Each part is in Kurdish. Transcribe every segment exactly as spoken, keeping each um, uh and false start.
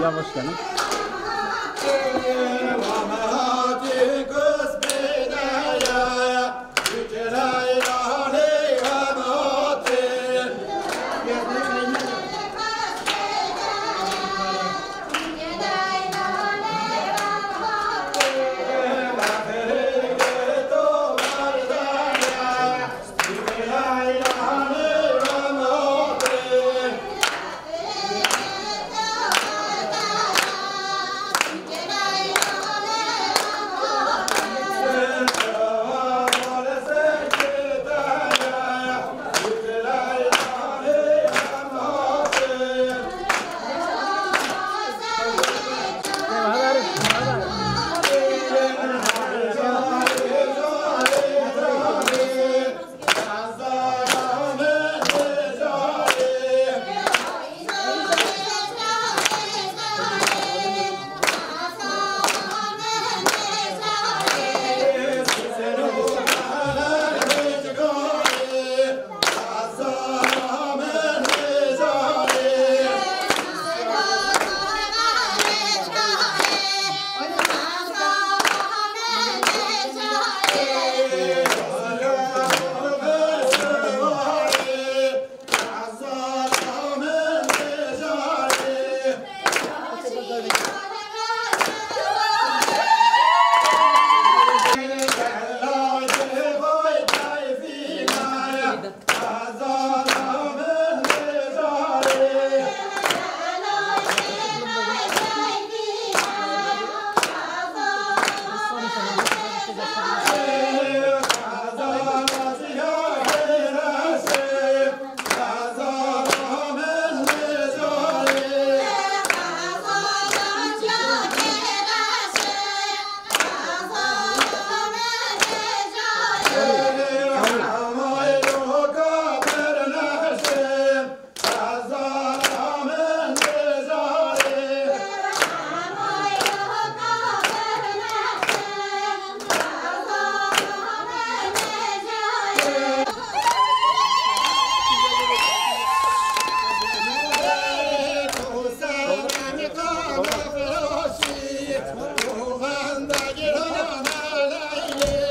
Ya hoş geldin.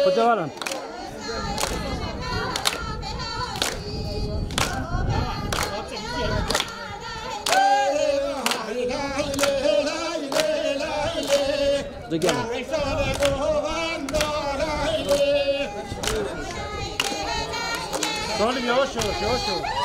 Hocalarım. Dur gel. Salim, yavaş yavaş, yavaş yavaş.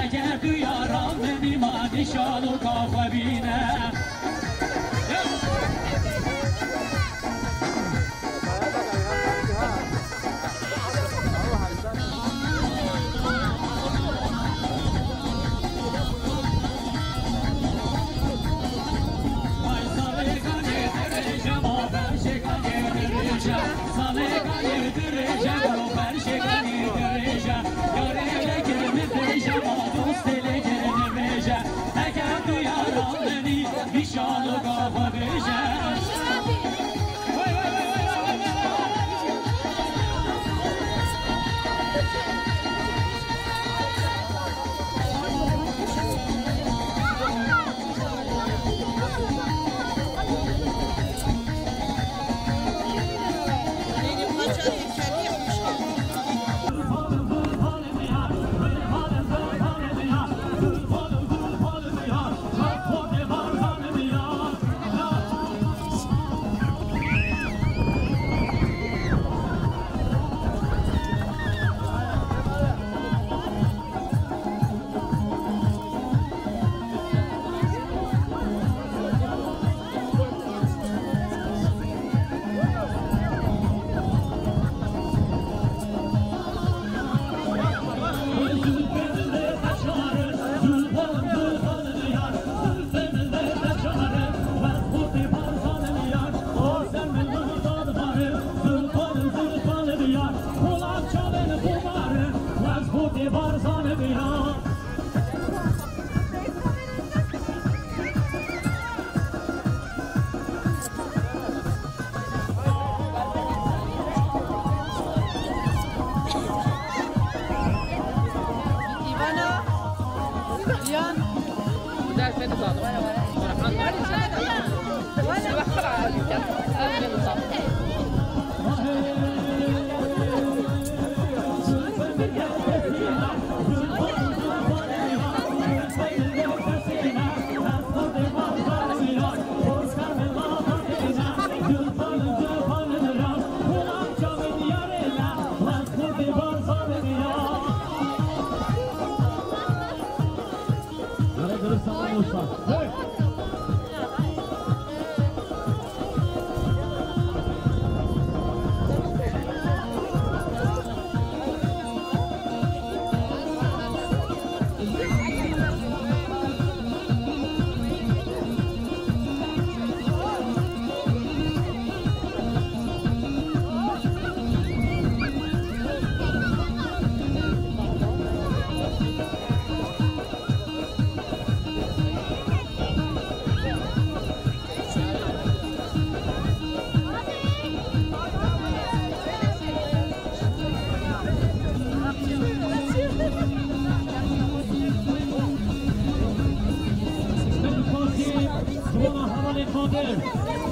Eger tu yara min î, ma nîşan û ka xwe bîne.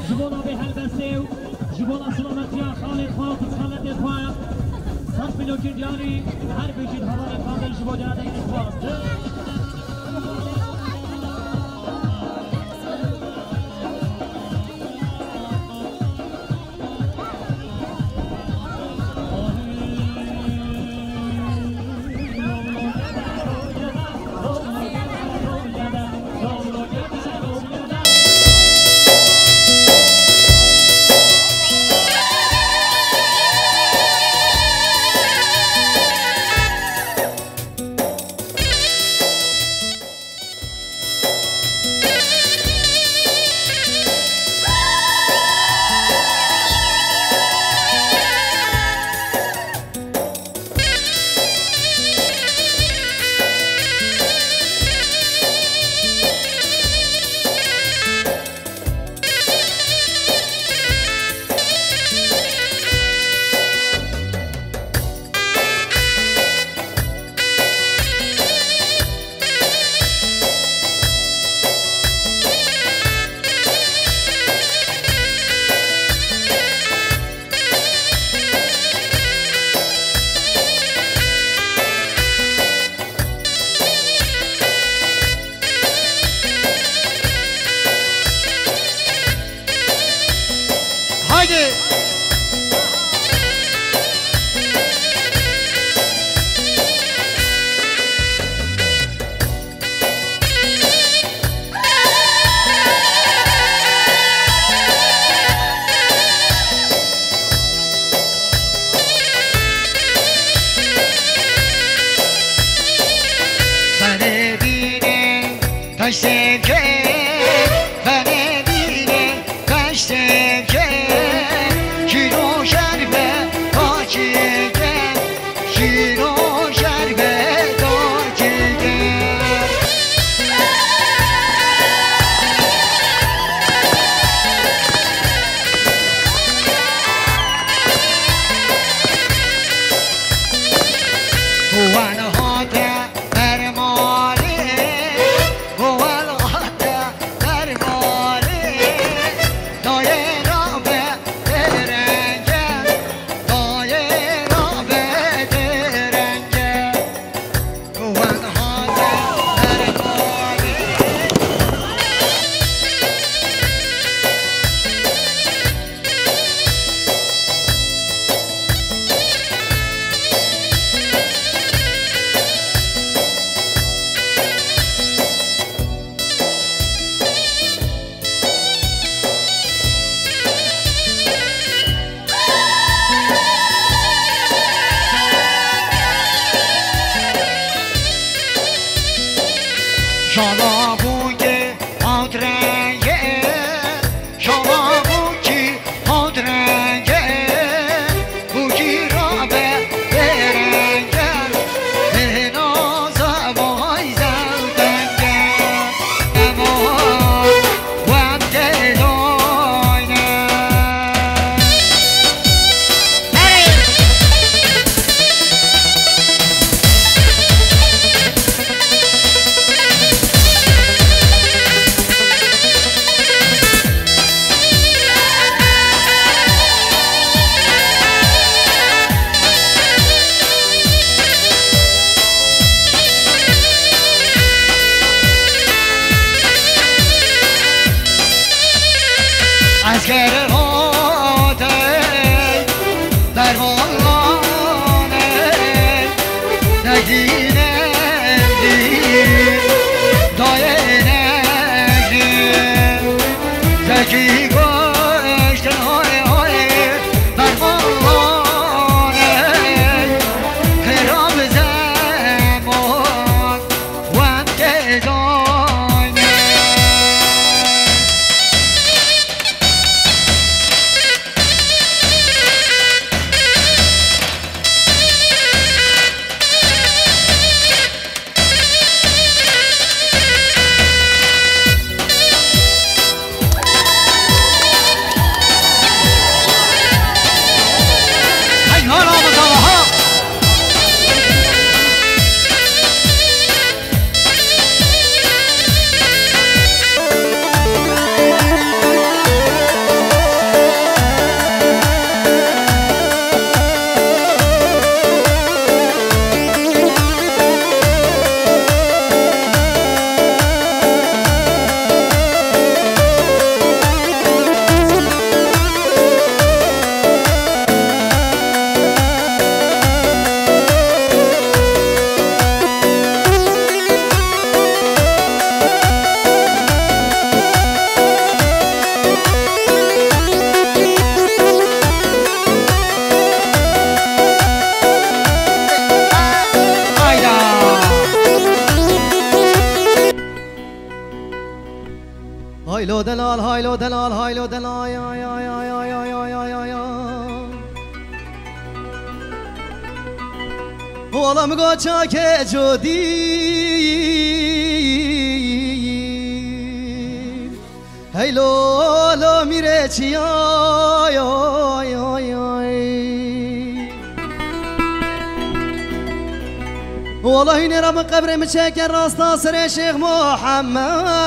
Ji bona vê helbestê û ji bona silametiya xalê xwe û pisxaletê xwe, sed milyonkî diyarî her bijît hevalên xwe ji bo cihadekî xwe. Haydi. Fenê bîne, peştê ke, fenê bîne, peştê ke, şîro şerbe, paçê ke, şîro şerbe, paçê ke. Wan hate bermalê, wan hate bermalê, dayê rabe derenge, dayê rabe derenge. Şala bûkê hewt rengê, şala bûkî hewt rengê, bûkî rabe bêrenge, bêhna zevay zewdenge. Esker hate dermanane, Zekî Nehî, dayê Nehî, Zekî goştin hay hay, dermanane, xirab zeman. Wan tê zane. Haylo delal, haylo delal, haylo delal, ay, ay, ay. Wala min got çakê codî. Heylo, lo mîrê çiya, ay, ay, ay, ay. Wala hînê re min qebrê min çeke rasta serê Şêx Muhammed.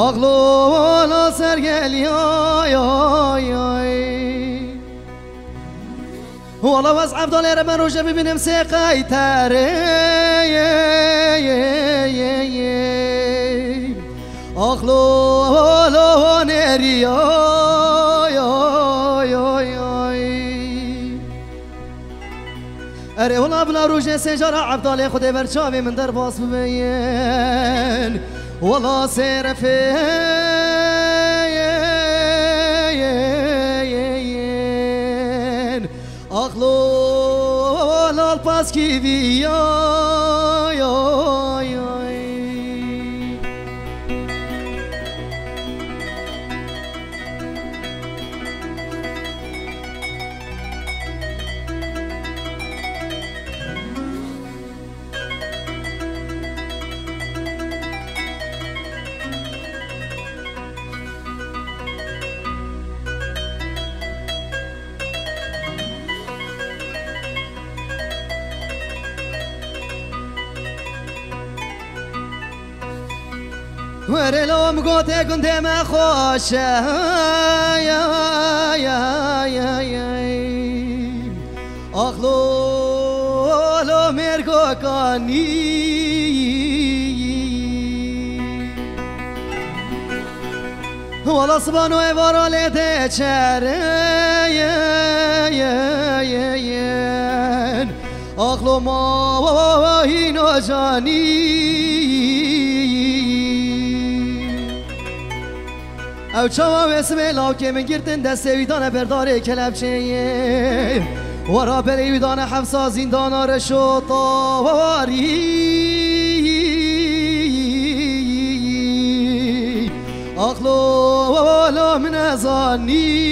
Axlo wala sergelî, ay, ay, ay. Wala wez Evdalê re min roje bibînim sê qeyterê. Axlo wala nerî, ay, ay, ay, ay. Erê wala bila rojê sêjara Evdalê Xwedê ber çavê min derbas bibin. Wala sêrefên. Axlo lal paskî vî, ay, ay, ay. Were lom gotê gundê me xweş e. Axlo lo mêrgo kanî. Wala sibano êvara lê tê çerin. Axlo ma hîno canî. Ew çawa wê sibê lawkê min girtin destê wî dane berdarê kelepçeyê. Wara belê wî dane hefsa zîndana reşo tawarî. Axlo wala min ezanî.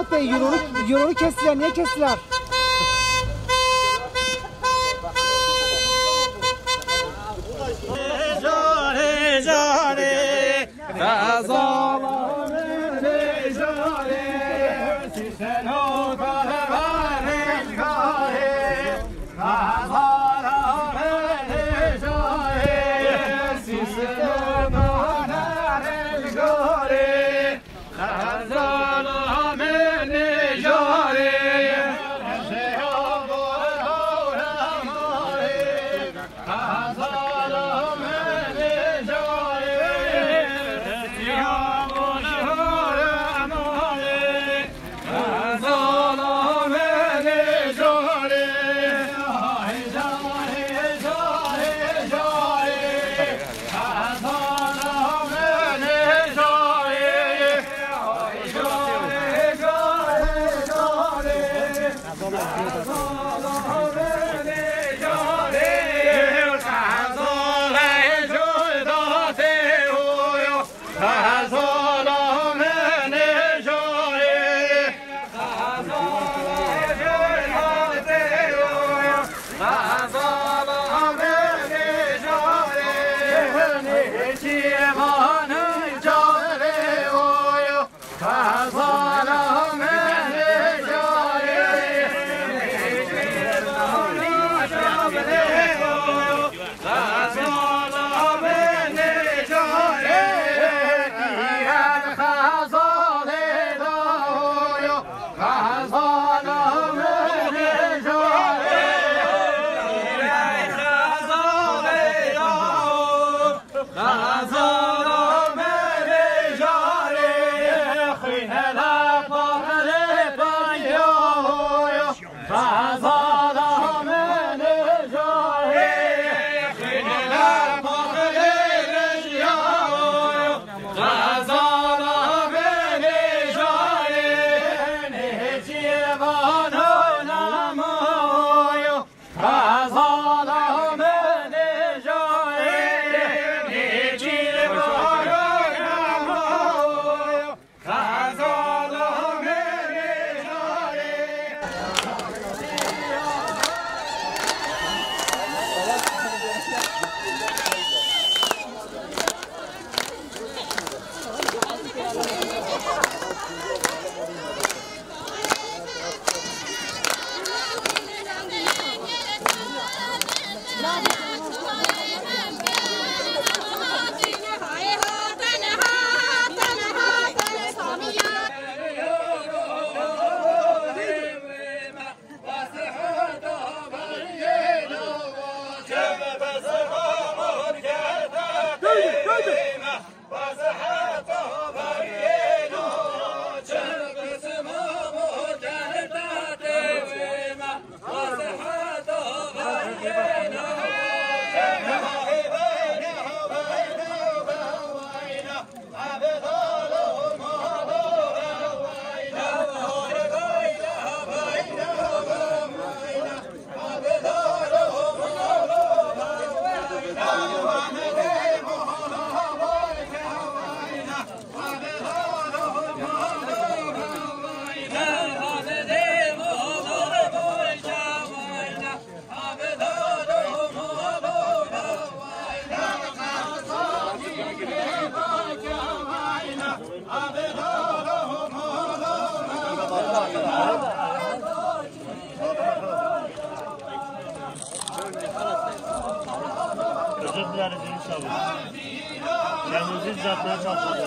Bey, Euro'nu, Euro'nu kestiler, niye kestiler? Özür dileriz inşallah. Kendinizi düzeltmeye çalışın.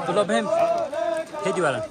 Abdullah Bhem, hêdî were.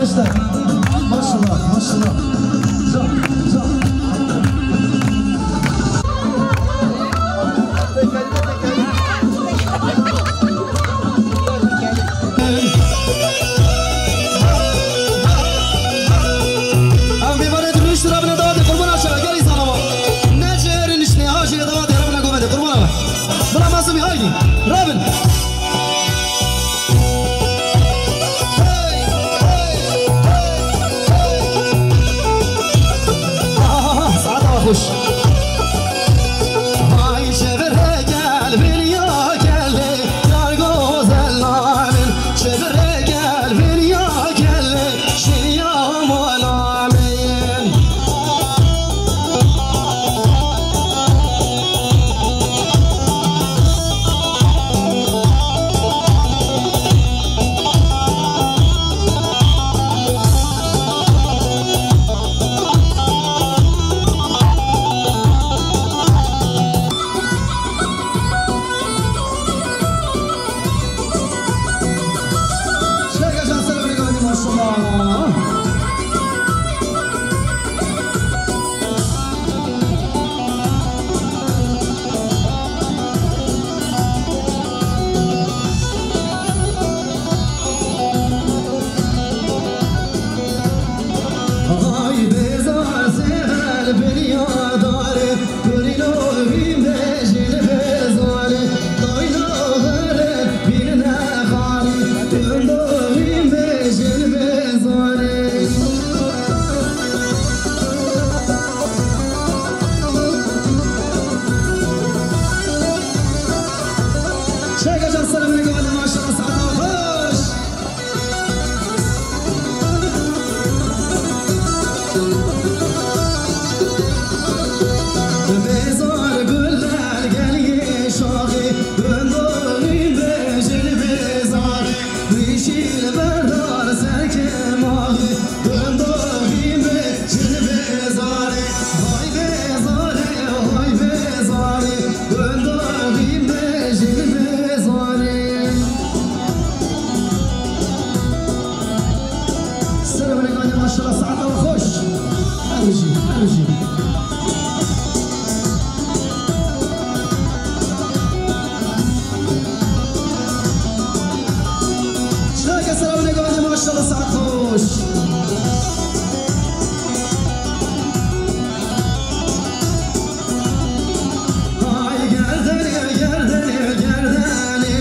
Maşallah, maşallah. Can, can. Ev mêvanê dirûşt rabine dawetê qurban aşera gelî zanava. Ne cêrê niştê ha jêrê dawetê rabine govendê qurban ava. Bila Masumî haydi. Rabin. Saeta we xweş. Ay çevirê gel vêliya gelê, yar gozel namên. Çevirê gel vêliya gelê, şêriya molameyên. Şerke şanslar, obrigado, maşallah. Ay bêzar sêxel beriya darê, kurîno hîn bêjin bêzarê, dayna here bînine xarê, tundo hîn bêjin bêzarê. Çeka can selamünaleyküm, maşallah, saeta xweş. Bêzar guler geliyê şaxê, gundoxî bêjin bêzarê, wî şîl berdar serkê maxê, gundoxî bêjin bêzarê, vay bêzarê, vay bêzarê, gundoxî bêjin bêzarê. Selamünaleyküm, maşallah, saeta we xweş. Her bijî, her bijî. Çeka selamünaleyküm, maşallah, saet xweş. Ay gerdenê, gerdenê, gerdenê,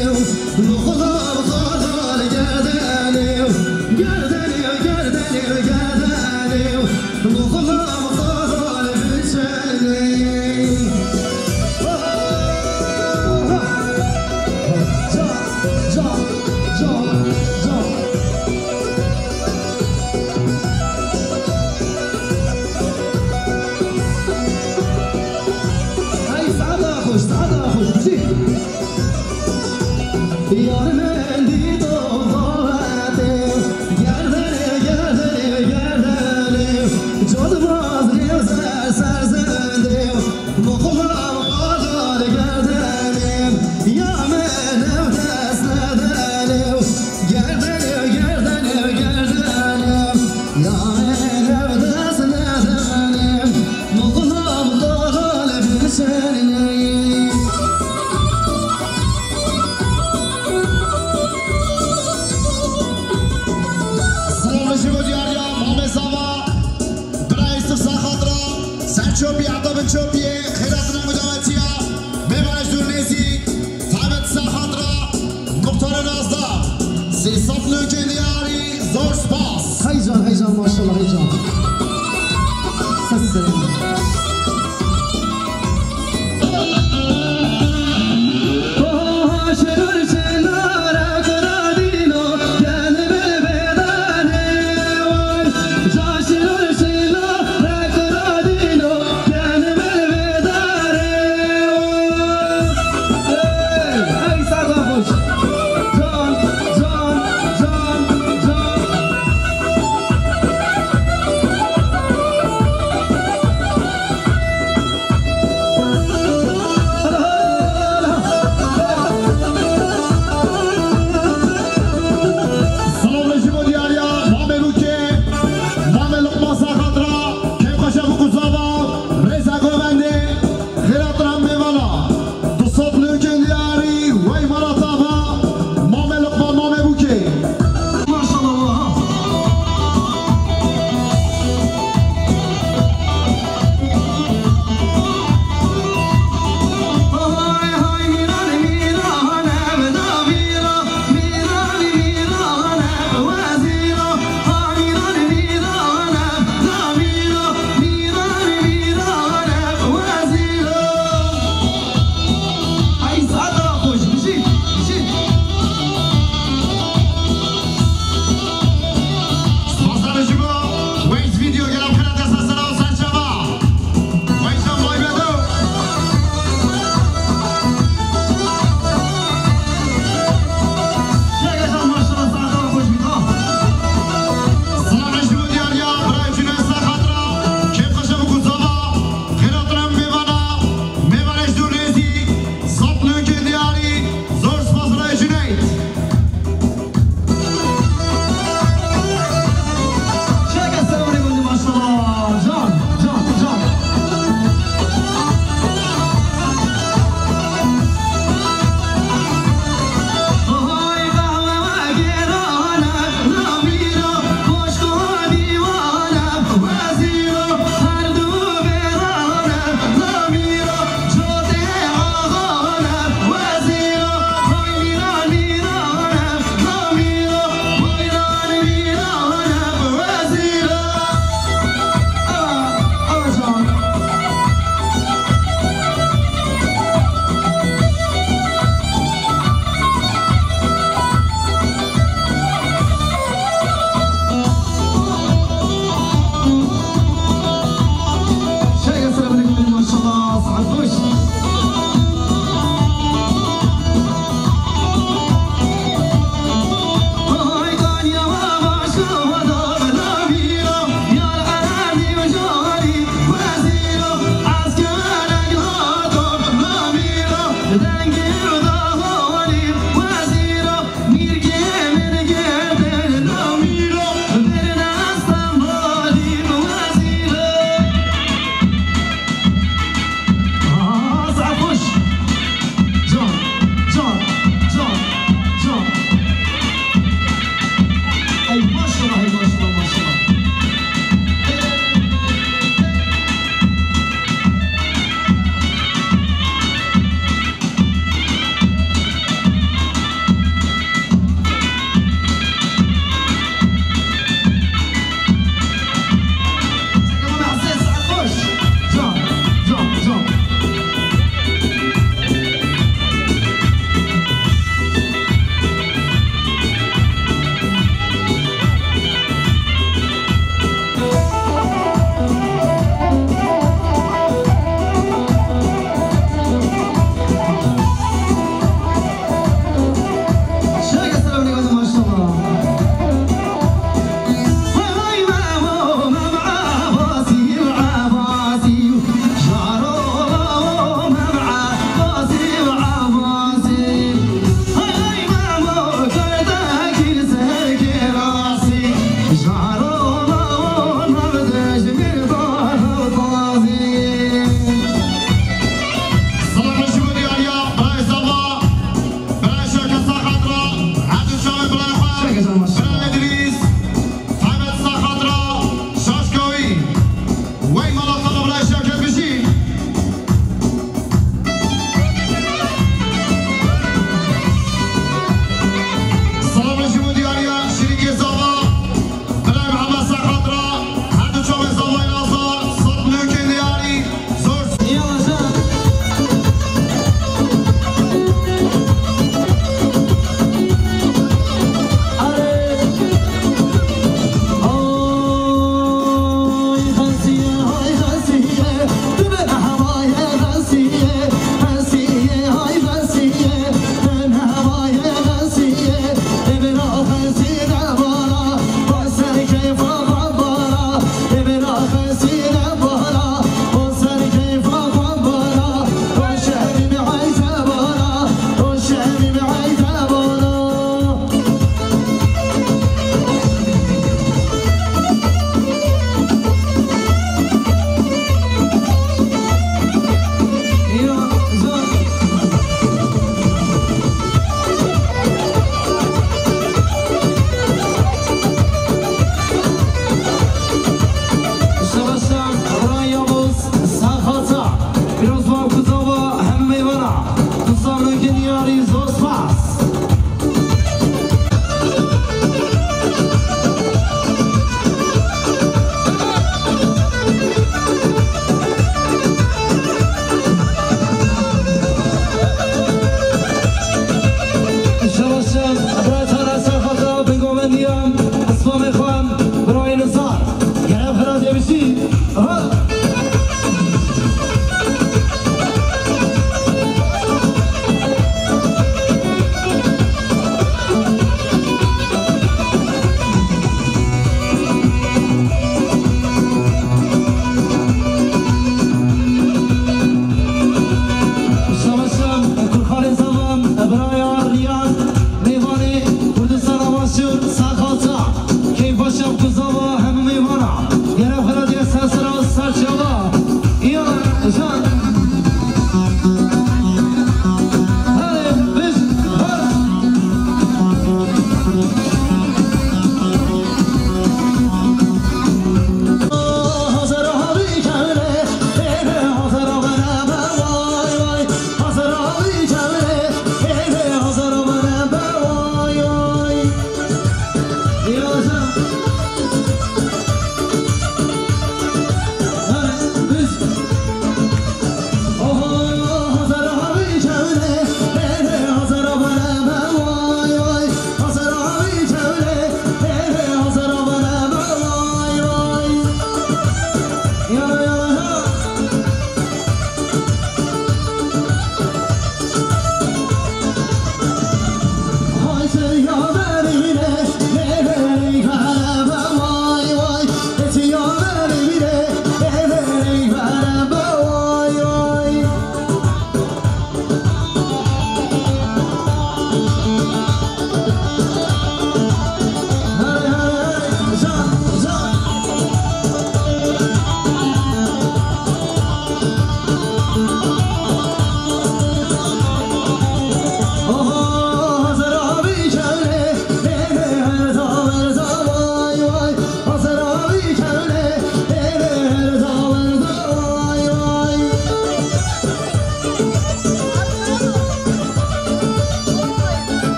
muxlam xadal gerdenê, gerdenê, gerdenê, gerdenê, muxlam xadal biçenê. Can, can, can, can. Hey, saeta xweş, saeta xweş, bijî. Yar mendî do davetê, gerdenê, gerdenê, gerdenê, cadbaz nêzer serzendê, muxlam qadar gerdenê, ya min ev dest nedenê, gerdenê, gerdenê, gerdenê. Ya ev dest nedanê, muxlam dalal biçenê. Selam ji bo diyariya Mamê Zava, birayê Yusuf Saxatra, Serçopî, Ata Binçopiyê, xêratine mudawetiya, mêvanê ji dûr nêzîk, Taybet Saxatra, Muxtarê Nazda, sê sed nokê diyarî, zor spas. Hey can, hey can, maşallah, hey can. Ses serin.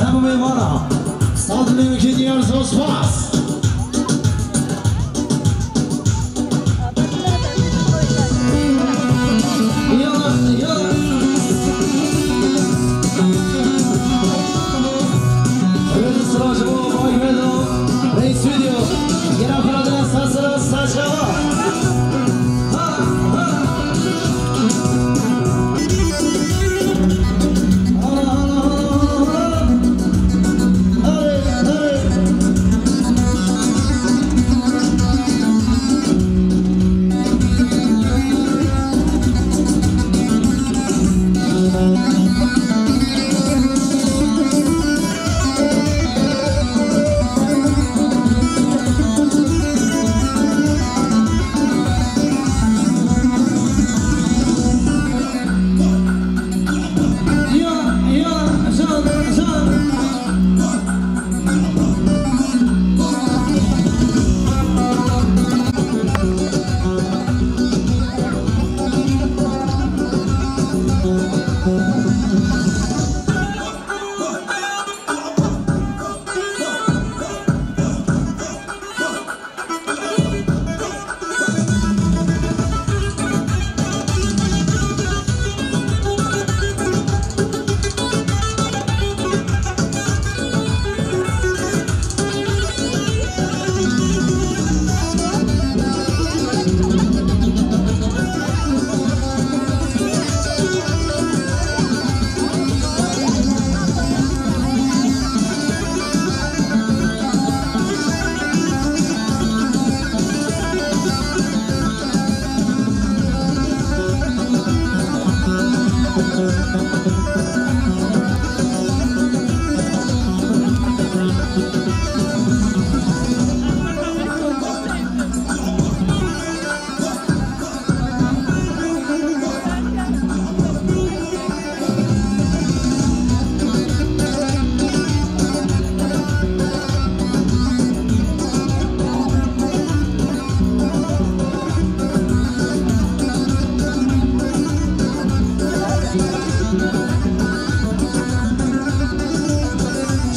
Hemû mêvana. Saz li wekî diyar zor spas. Ya, ya. Rêz û silav ji bo Bay Vedo, Rey Studio. Gera xwe radine ser sera, ser çava. Ha, ha.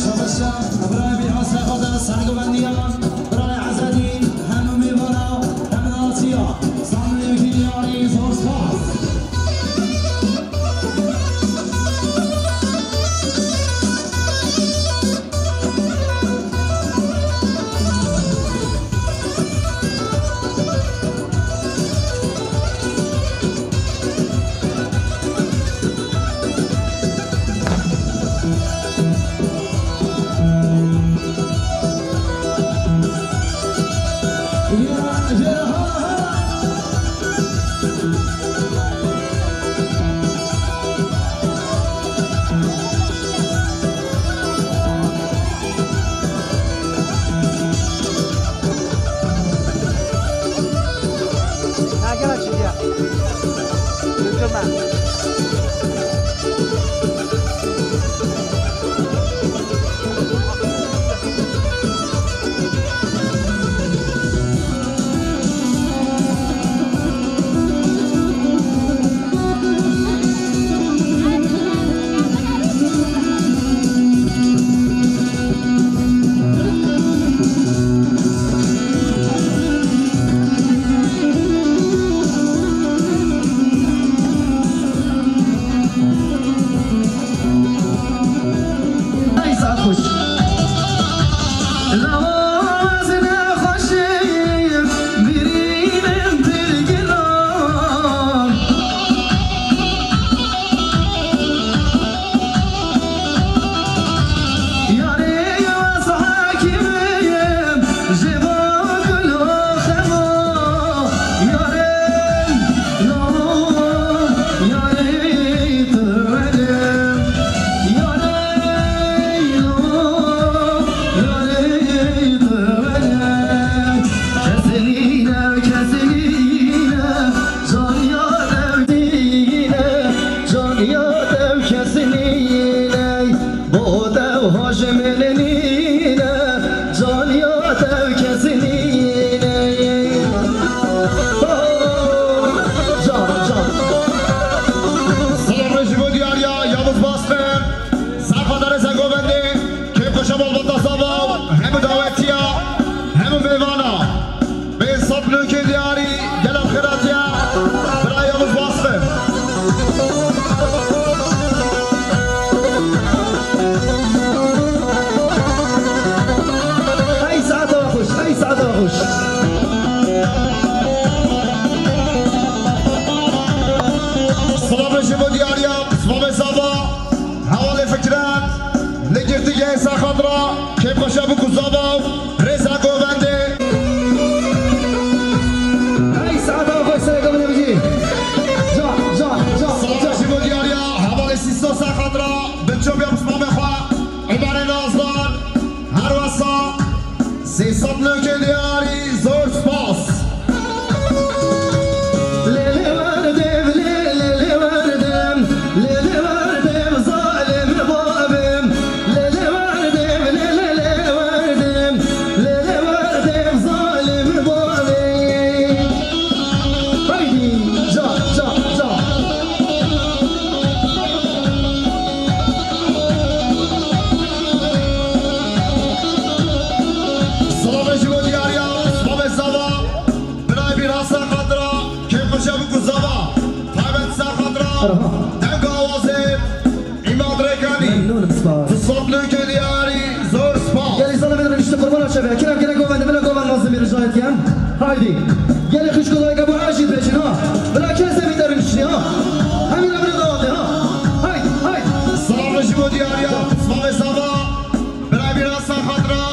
Şabaş, Îbrahîm Bî Hasan Xwezan, Sergovendiyan. Sê sed nokê diyarî, zor spas. Lê lê werdim, lê, lê lê werdim, lê lê werdim, zalim babim. Lê lê werdim, lê, lê lê werdim, lê lê werdim, zalim babim. Haydi, ca, ca, ca. Silavê ji bo diyariya, Babê Zava, birayê Bîrha Serxatira, kêfxweşiya bûk û zava, taybet Serxatira, Erha. Deng awazê, Îmad Rêkanî. Memnûnim, spas. Tu sed nokê diyarî, zor spas. Gelî zana bidin işte kurban açeve. Kerem gerek govend, bila govend mazlum bir rica etken. Haydi. Gelî xişko dayka bu aşit beçin ha. Bila kese bir derin işte ha. Hemin hemin dağıtın ha. Haydi, haydi. Silavê ji bo diyariya, Babê Zava, birayê Bîrha Serxatira,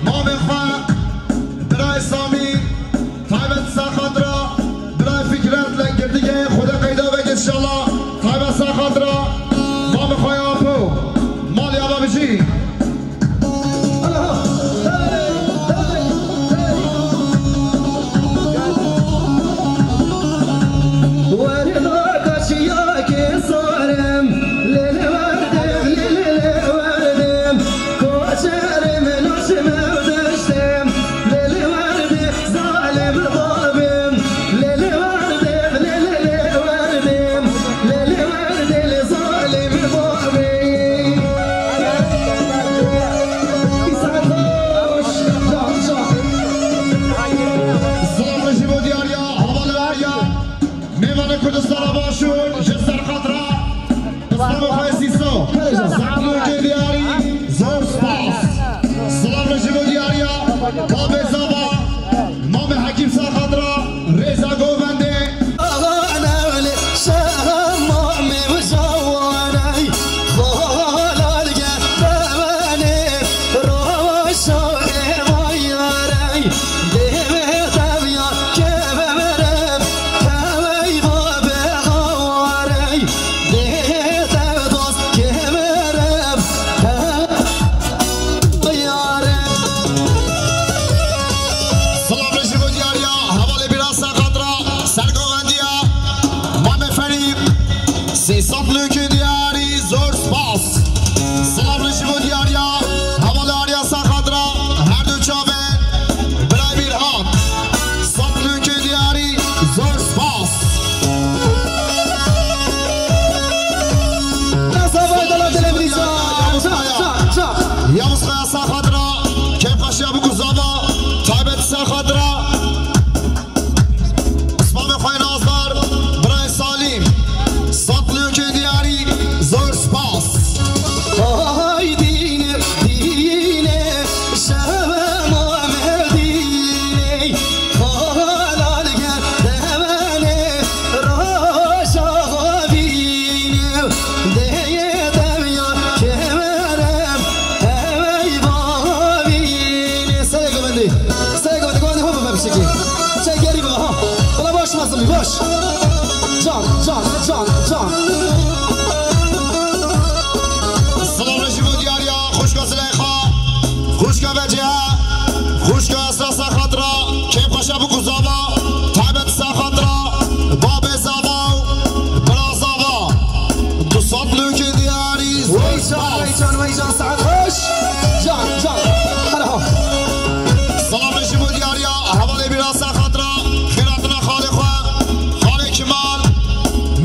mamê xwe, birayê Samî, taybet Serxatira, birayê Fikret, Lengirdigê, Xwedê qeyda veke inşallah, taybet Serxatira, mamê xwe ya Apo, malê ava bijî. Werda kaşiya kesarim, lê lê werdim, lê lê lê werdim. Koçerim, noşim ev deştim, lê lê werdim, zalim babim. Lê lê werdim, lê lê lê werdim, lê lê werdim, zalim babim. Îsa hoş, can, can. Silavê ji bo diyariya, hevalê Arya. Mêvanê Kurdistana Başûr, ji Serxatira, Îslam û Xwesîso. Sed nokê diyarî, zor spas. Silavê ji bo diyariya, Babê Zava, Mamê Hekîm Serxatira, rêza govendê. Axa newlê şeha mamê û cawaney, xalal ge devenê, roşa êvayarey. Dêvê tevya keve merem, tevey babê hawarey. Dêvê tev dost keve merem, tevey yarem. Silavê ji bo diyariya, hevalê Bîrha Serxatira, sergovendiya, Mamê Ferîd, sê sed nokê diyarî, zor spas. Silavê ji bo diyariya, hevalê Arya Serxatira, her du çavên, birayê Bîrha. Sed nokê diyarî, zor spas. Zavay dala televîzyon. Çak, çak, çak. Yavuz Kaya Serxatira, kêfxweşiya bûk û zava, taybet Serxatira. Îslamê xwe nazdar, birayê Salîm. Sed nokê diyarî, zor spas. Haydîne, dîne, şeve mamedîne. Halal ge devenê, roşa xwe bîne. Dêyê dev ya kemerem, hevey bavîne. Serê govendê. Serê govendê, govendê xwe bibe pişikî. Çek gerî bibe, ha. Wala baş mazlum, baş. Can, can, can, can. Silavê ji bo diyariya, xwişka Zileyxa, xwişka Vecihe, xwişka Esra Serxatira, kêfxweşiya bûk û zava, taybet Serxatira, babê zava û bira zava. Du sed nokê diyarî, zor spas. Wey can, wey can, wey can, saet xweş. Can, can. Hela ha. Silavê ji bo diyariya, hevalê Bîrha Serxatira, xêr hatina xalê xwe, xalê Kemal,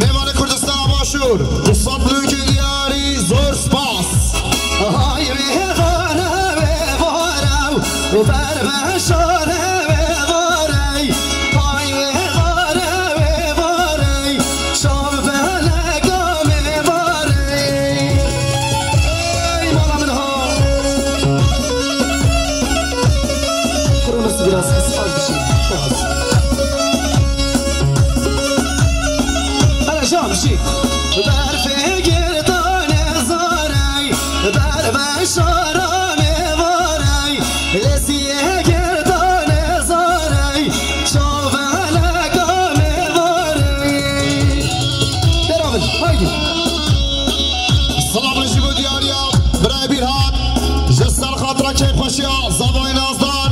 mêvanê Kurdistana Başûr. Du sed nokê diyarî, zor spas. Hay wê xare wê vare, û ber be şare wê vare. Hay wê xare wê vare. Şav feleka me barê. Ey mala min ha. Kurumuz biraz kısık bir şey. Çok az. Hele şam şey. Berfê girtane zarey, berbe şara me varey. Lesiye girtane zarey, şaveleka me varey. Beraber, haydi. Silavê ji bo diyariya, birayê Bîrhat, ji ser xatira kêfxweşiya, zavayê nazdar,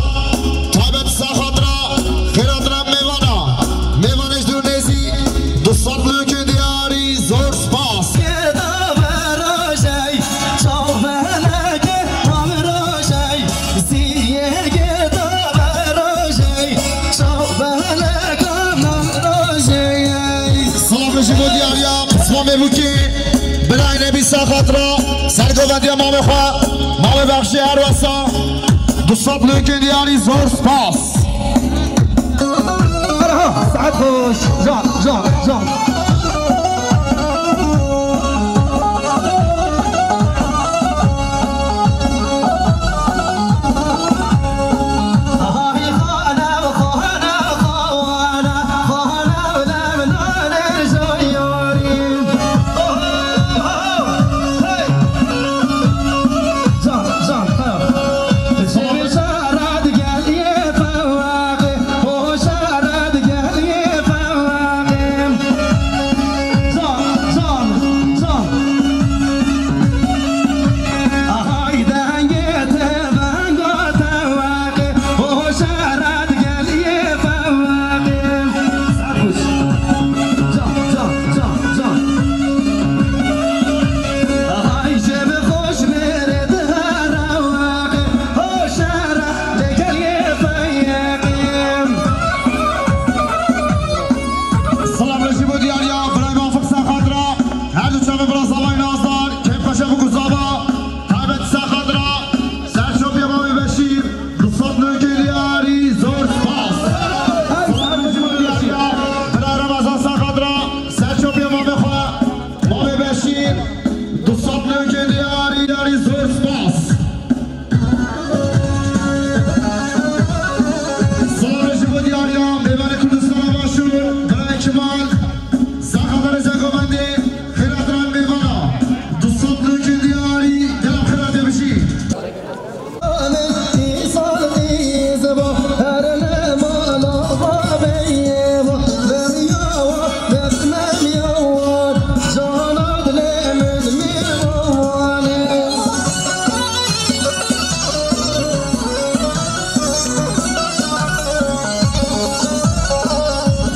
Silavê ji bo diyariya Pismamê Bûkê, birayê Nebî Saxatra, sergovendiya mamê xwe, mamê Bexşê her wesa, du sed lûkên diyarî, zor spas. Merhaba, saet xweş. Can, can, can. Silavê ji bo diyariya birayê Mafik Saxatra, her du çavê bira zavayê nazdar, kêfxweşe bû ku zava, taybet Saxatra, ser şopiya mamê Beşîr, du sed lûkên diyarî, zor spas. Silavê ji bo diyariya birayê Remezan Saxatra, ser şopiya mamê xwe, mamê Beşîr, du sed lûkên diyarî, diyarî, zor spas. Silavê ji bo diyariya mêvanê Kurdistana Başûr, birayê Kemal, Saxatarê Zegovendê, xêratina mêvana, du sed lûkên diyarî, gelek xêratê bijî.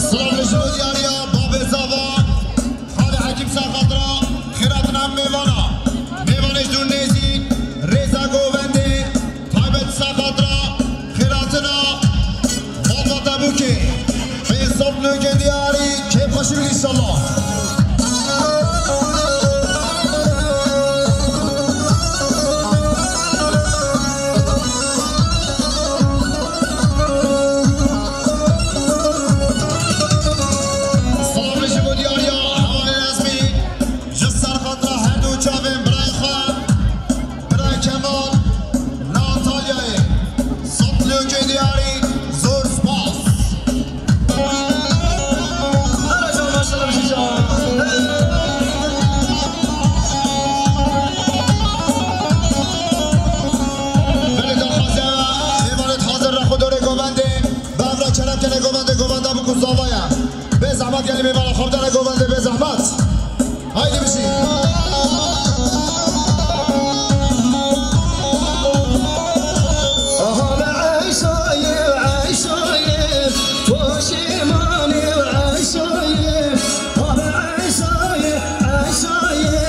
Silavê ji bo diyariya babê zava, Xalê Hekîm Saxatra, xêratina mêvana, mêvanê ji dûr nêzîk, rêza govendê, taybet Saxatra, xêratina malbata Bûkê, pênc sed lûkên diyarî, kêfxweşî bin înşallah. Silavê ji bo diyariya hevalên ezmî, ji ser xatira her du çavên birayê xwe, birayê Kemal, Natalyayê, sed lûkên diyarî, zor spas. Hele can, maşallah, bijî can. Belê daxwaze, mêvanê hazir re xwe dorê govendê. Bavra kerem kene govende, govenda bû ku zava ye. Bê zehmet gelî mêvana xwe bidene govende, bê zehmet. Haydi bijî. Aha be Eyşayê, Eyşayê, poşîmanê Eyşayê. Aha be Eyşayê, Eyşayê.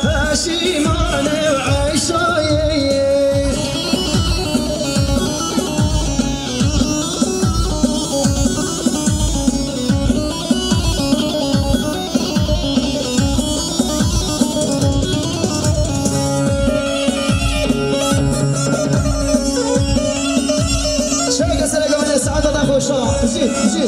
Peşîmanê Eyşayê. Çeka sere gavene saeta da xweşa. Jî, jî.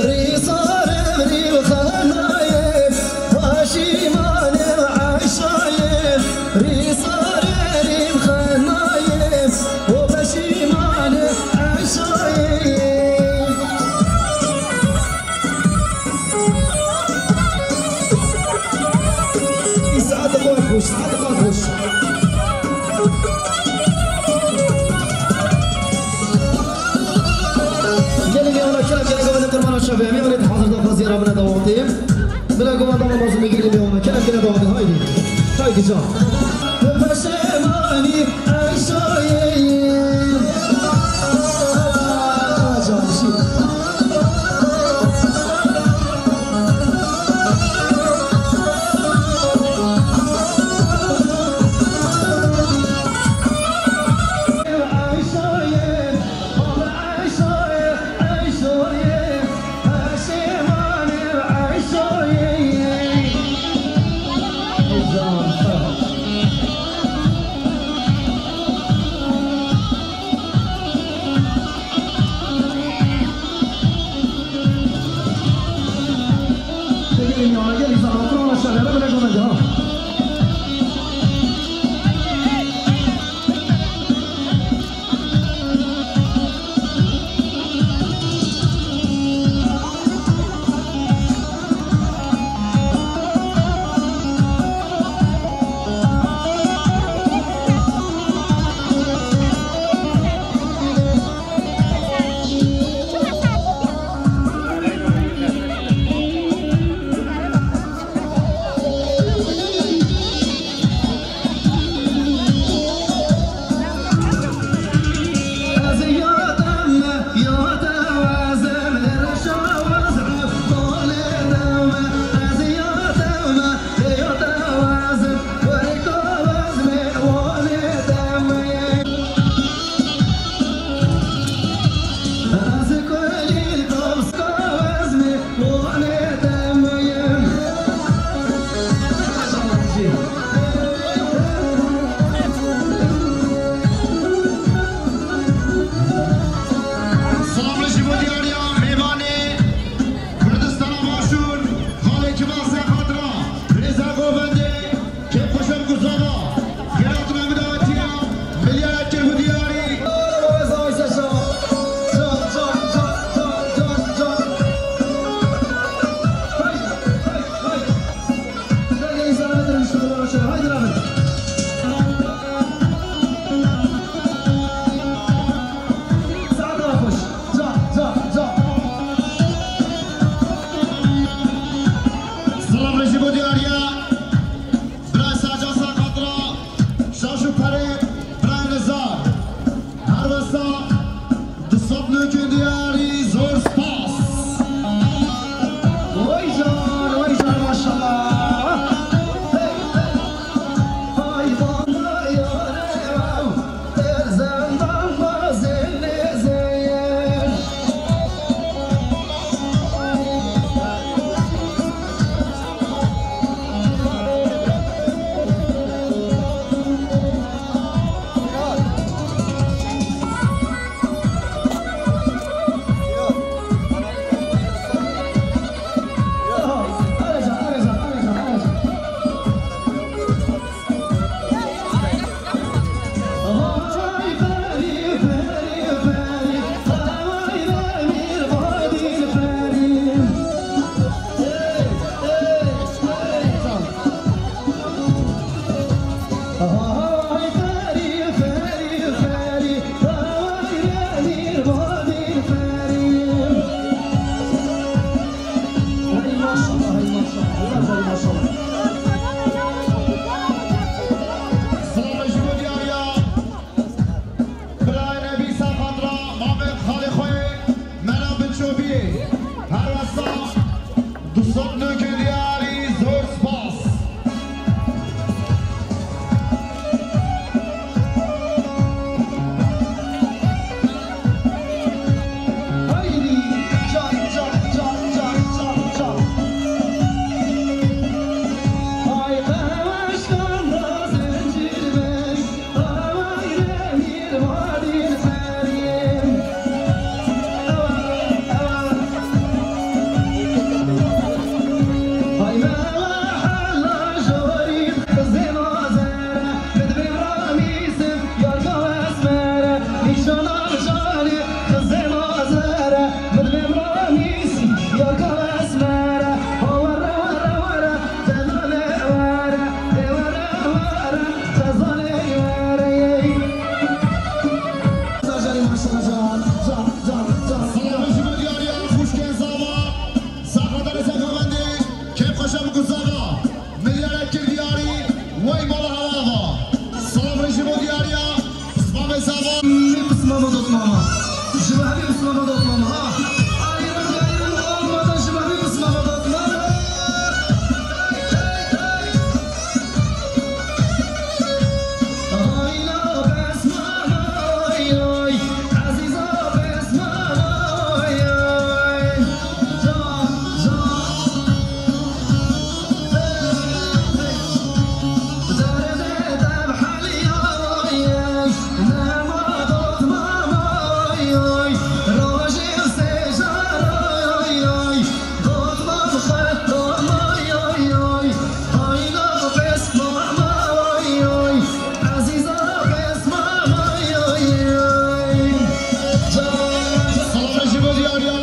Rîsarê rî xenayê, peşîmanê Eyşayê. Rîsarê rî xenayê, o peşîmanê Eyşayê. Saete xwe xweş, saete xwe xweş. Gelê mêvana kerem, gelê govendê qurbana çavê. Mêvanê hazir daxwaziya re bine dawam tê. Bila govenda me mazlûmê girê mêvana kerem, gelê dawam tê. Haydi. Haydi can. Peşemanî Eyşayê. Can, şî. Silavê ji bo diyariya birayê Nebî Serxatira, mamê xalê xwe, Mela Binçopiyê. Her wesa du sed nokê diyarî, zor spas. Haydi, çal, çal, çal. Ay, qeweşkan da zincîr bek. Silavê ji bo diyariya xwişkên Zava, Serxatira Zexamendê, kêfxweşa min ku Zava milyarek kir diyarî, wey mala hevala va. Silavê ji bo diyariya pismamê Zava. Pismama dotmama. Ji bo hemî pismama dotmama, ha. Ayrım gayrım olmadan ji bo hemî pismama dotmama. Silavê ji bo diyariya.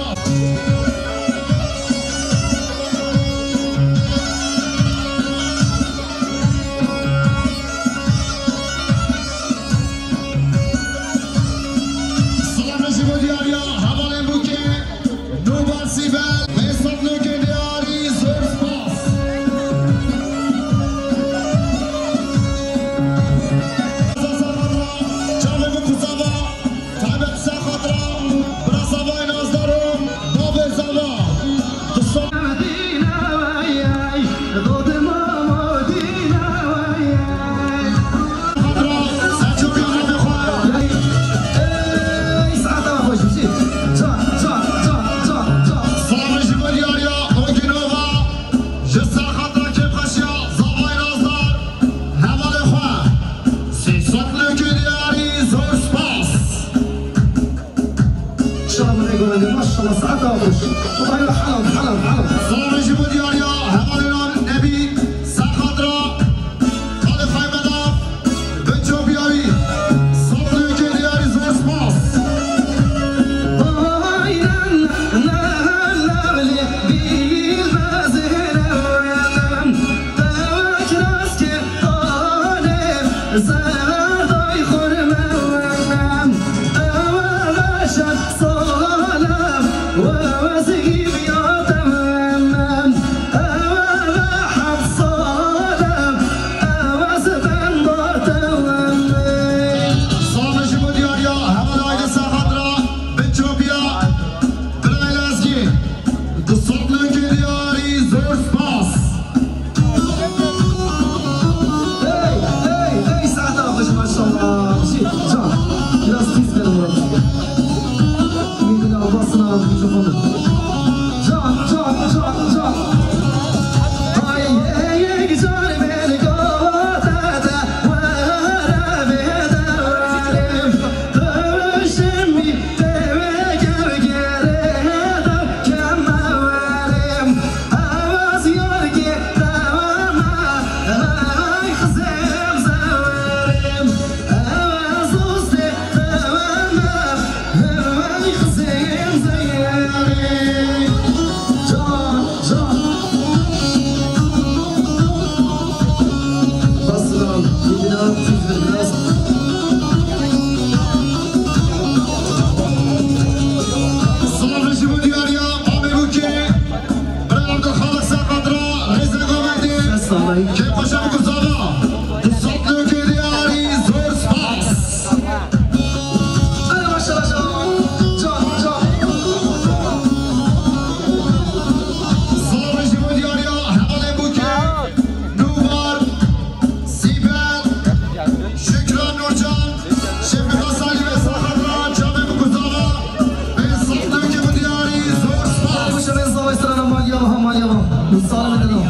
Silavê ji bo diyariya hevalên Bûkê, Nûber Sîbel, Mesut Nûkê diyarî, zor spas. Çavê min ku Zava, taybet ser xatira bira Zavayê Nazdar û bavê Zava. Silavê ji bo diyariya Onginova, ji ser xatira kêfxweşiya Zavayê Nazdar, hevalê xwe. Sê sed nokê diyarî, zor spas. Şabanê Gulendê, maşallah, saeta xweş. Xwedayê helal, helal, helal. Silavê ji bo diyariya hevalê Nebî, ser xatira xalê xwe Medaf, Binçopiyawî. Sed nokê diyarî, zor spas. Silavê ji bo diyariya hevalê Aydin, ser xatira Binçopiya, birayê Lezgî. Du sed nokê diyarî, zor spas. Hey, hey, hey, saeta xweş. Silavê ji bo diyariya Amê Bûkê, birayê Abdulxaliq Serqat ra rêzê govendê. Kêfxweşa bi guzava. Du sed lûkê diyarî, zor spas. Hadi maşallah, can, can. Silavê ji bo diyariya hevalê Bûkê. Nûbar, Sîbel, Şükran Nurcan, Şefika Salî ve Saxatra, Çavê Bikuzava, Bê Saxtokê bi diyarî, zor spas. Xweşe bê zavê strana maliya va, maliya va. Salam edin.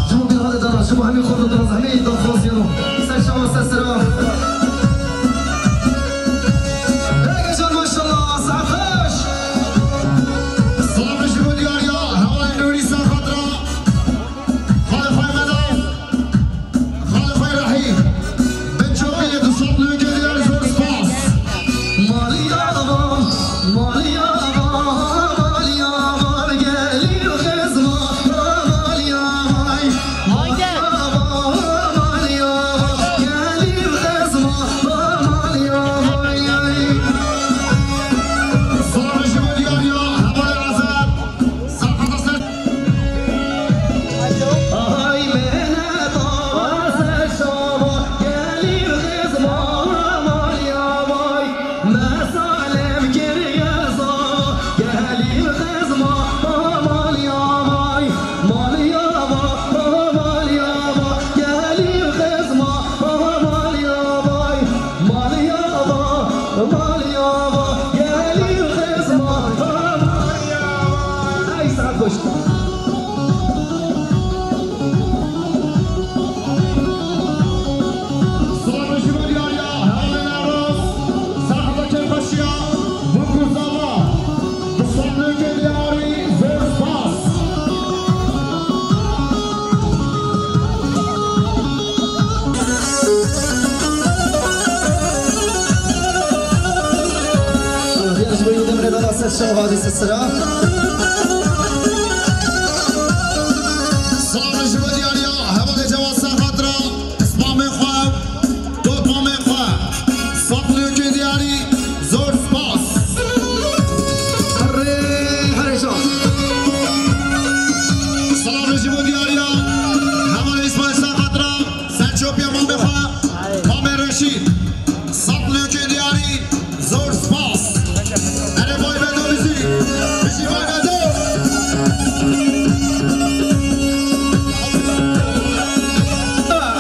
Ji bo bîr hade dana, ji bo hemî xort û diraz, hemî daxwaz yeno. Ser şawa, ser sera. Hege can maşallah, saet xweş. Salam ji bo diyariya, hevalê Nûrî Saxatra. Xalê xwe Meda. Xalê xwe Rahîm. Bin çokê du sed lûkê diyar zor spas. Maliya va, maliya va, maliya va, gelî xizma, maliya vay. Maliya va, maliya va, gelî xizma, maliya vay. Salam ji bo diyariya, hevalê Azad. Ey, saet xweş. Silavê ji bo diyariya hevalê Newroz, saxeta kêfxweşiya, Bûk û Zava, bi sed lûkê diyarî, zor spas. Diya ji bo yê demrê bela ser şeva dî sisira. Silavê ji bo diyariya hevalê Cewad Serqat ra, spamê xwe, topamê xwe. Sed lûkê diyarî, zor spas. Herê, herê şa. Silavê ji bo diyariya hevalê Îsmaîl Serqat ra. Serçopiya mamê xwe, mamê Reşîd. Sed lûkê diyarî, zor spas. Erê vay Bedo bijî. Bijî vay Bedo.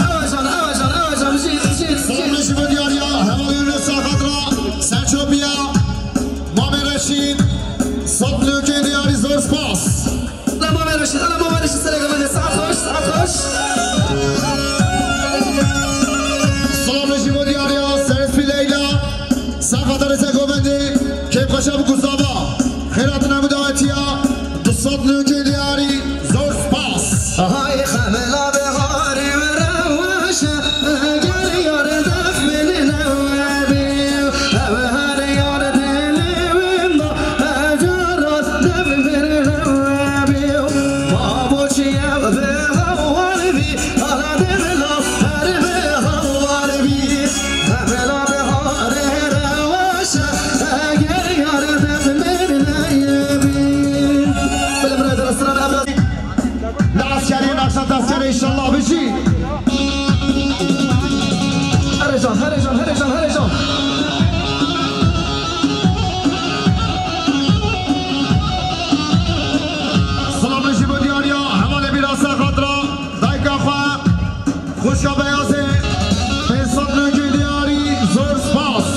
Ewa can, ewa can, ewa can, bijî, bijî, bijî. Salam ji bo diyariya, hevalê Yunus Serqat ra. Serçopiya, mamê Reşîd. Sed lûkê diyarî, zor spas. Ala mama Reşîd, ala mama Reşîd, serê govendê, saet xweş, saet xweş. Silavê ji bo diyariya, serê spî Leyla, saxeta rêzê govendê, kêfxweşa bi guzava, xêr hatine bi dawetiya, du sed lûkê diyarî, zor spas. Hay xemela biharê we reweş e, eger yar def min newebî, ew her yar dilê win da, eger rast def min newebî. Ma bo çi ev bi hawar bî, ala dê bila her bi hawar bî. Xemela biharê reweş e, eger yar def min neyebî. Bila bira dira siran ev Li eskerê, naqşa te eskerê, înşallah bijî. Here can, here can, here can, here can. Silavê ji bo diyariya, hevalê Bîra Serqat ra, dayika xwe. Xwişka Beyazê, pênc sed lûkê diyarî, zor spas.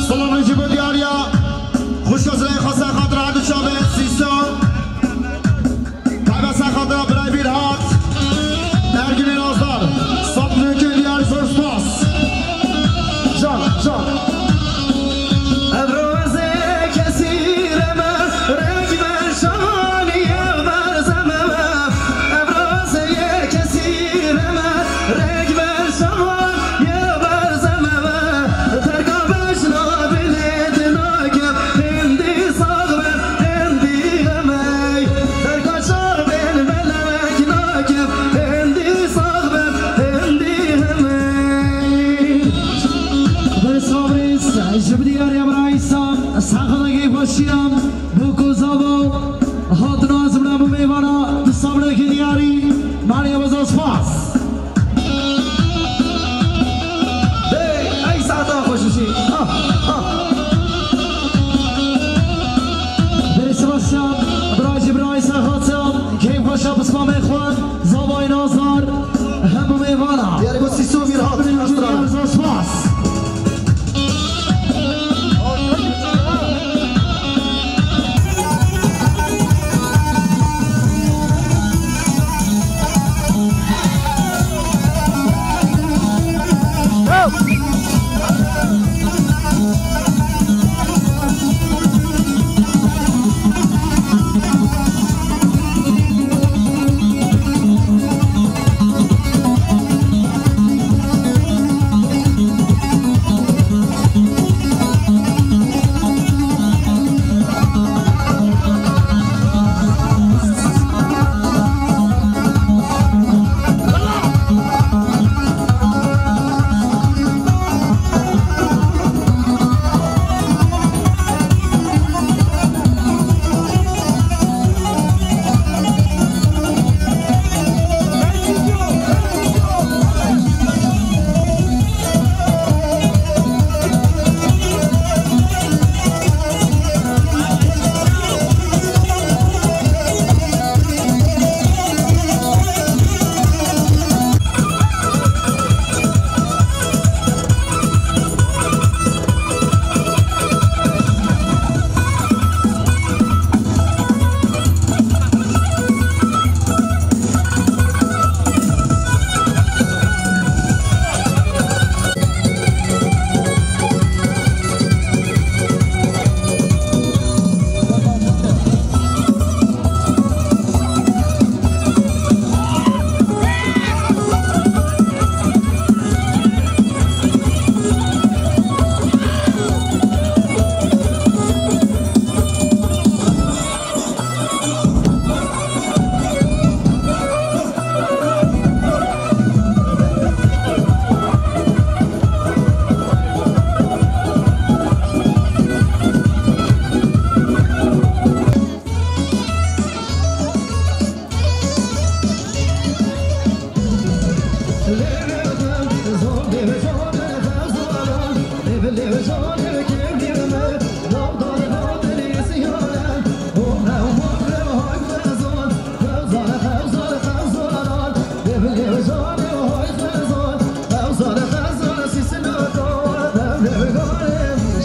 Silavê ji bo diyariya, xwişka Zileyxa Serqat ra, du çavê, sî sed. Taybet Serqat ra, birayê Bîrhat. Meryem, zor spas. Hey, ey saeta xweş û şîn. Ah, ah. Berê Sebastian, birayê Cîbray Serhatyan, keyf xweşa pismamê xwe, zavayê Nazar, hemû mêvana. Diyarê ku Sîsû Mîrhat, Meryem, zor spas.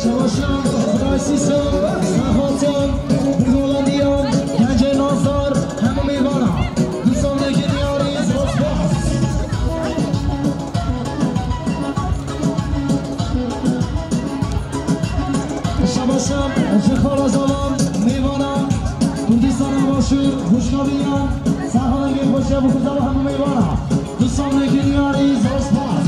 Şabaşan, Sîsû, Serhatyan, Holandiyan, Gencê Nazar, hemû mêvana. Dîsa nêkê diyarî, zor spas. Şabaşan, ji xala zalan, mêvana, Kurdistana Başûr, xweşka vîyan, saha dengê xweşiya bo ku zava hemû mêvana. Dîsa nêkê diyarî, zor spas.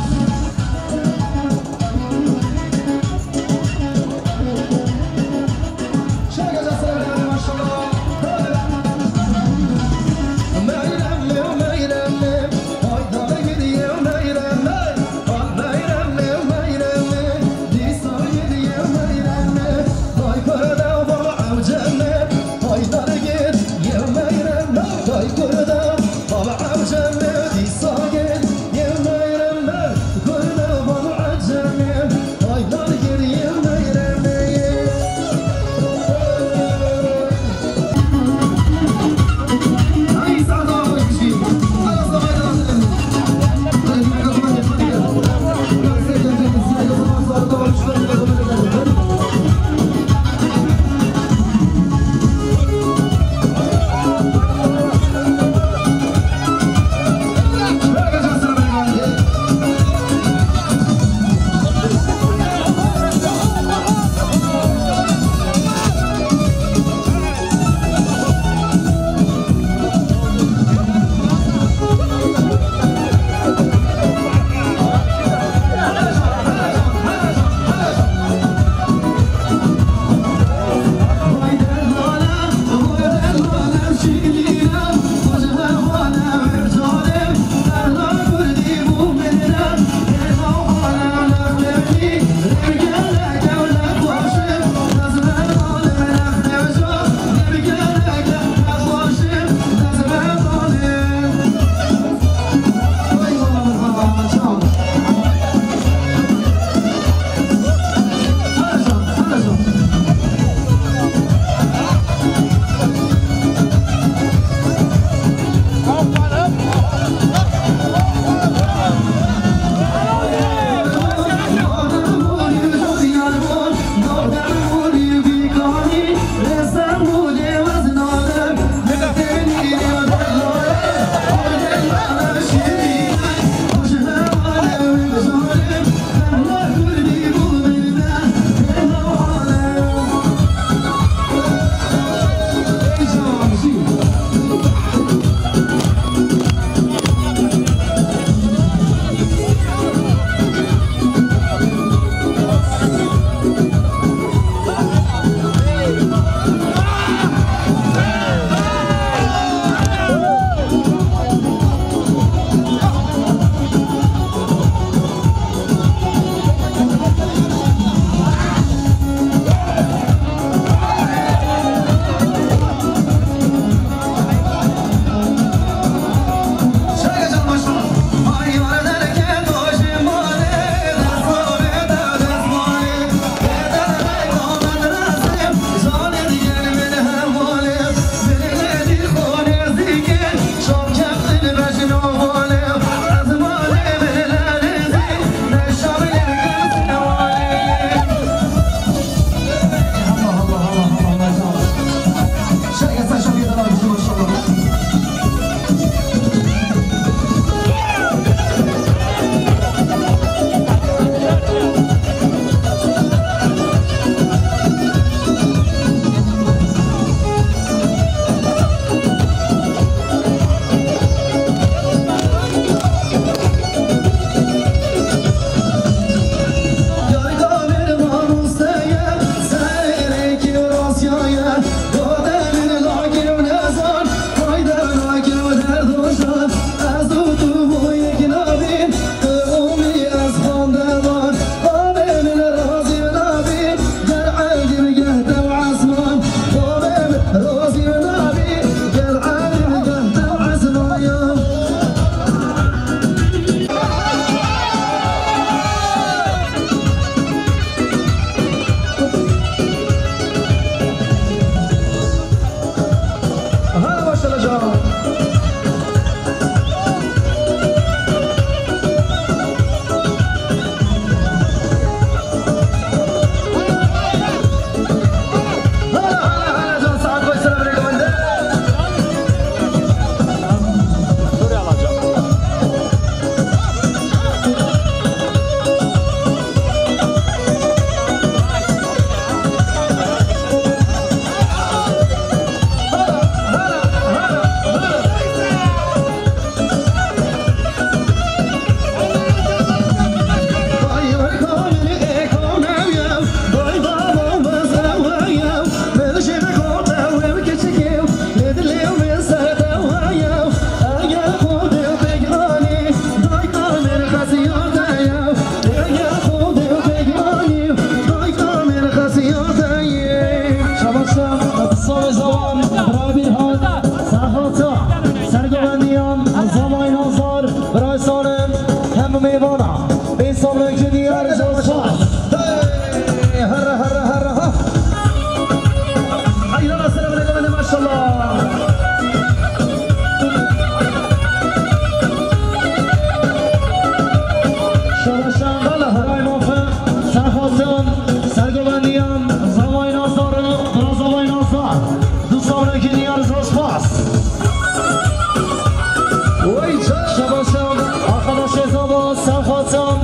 Şabaşan, arkadaşê zava, serxaçan,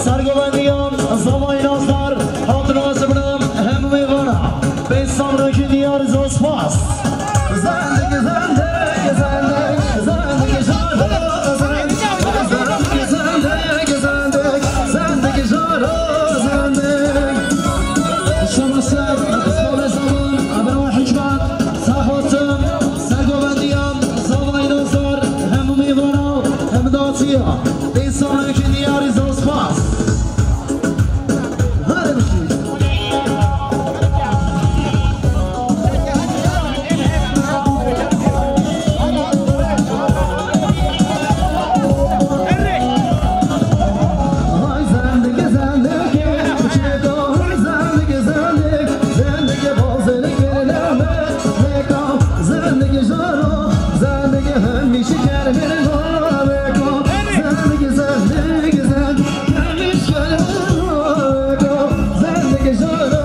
sergovendiyan, zavayê Nazar, hatin wezibinem, hemû mêvana. Pênc sal rêkî diyar zor spas. Zendik, zendik, zendik, zendik, jaro, zendik, zendik, zendik, zendik, zendik, jaro, zendik. Şabaşan, Esmane Zaman, Ebra Hikmet, Saxotin, Sergovendiyan, Zavayê Nazar, hemû mêvana, hemû daçiya. Pênc sal rêkî diyar zor spas. Hadi bişî. Ay zendik, zendik, çêka, zendik, zendik, zendik, bazêlik bir leme, leka, zendik, jaro, zendik, hemî şiker bir leka, zendik, zendik, zendik, hemî şiker bir leka, zendik, jaro,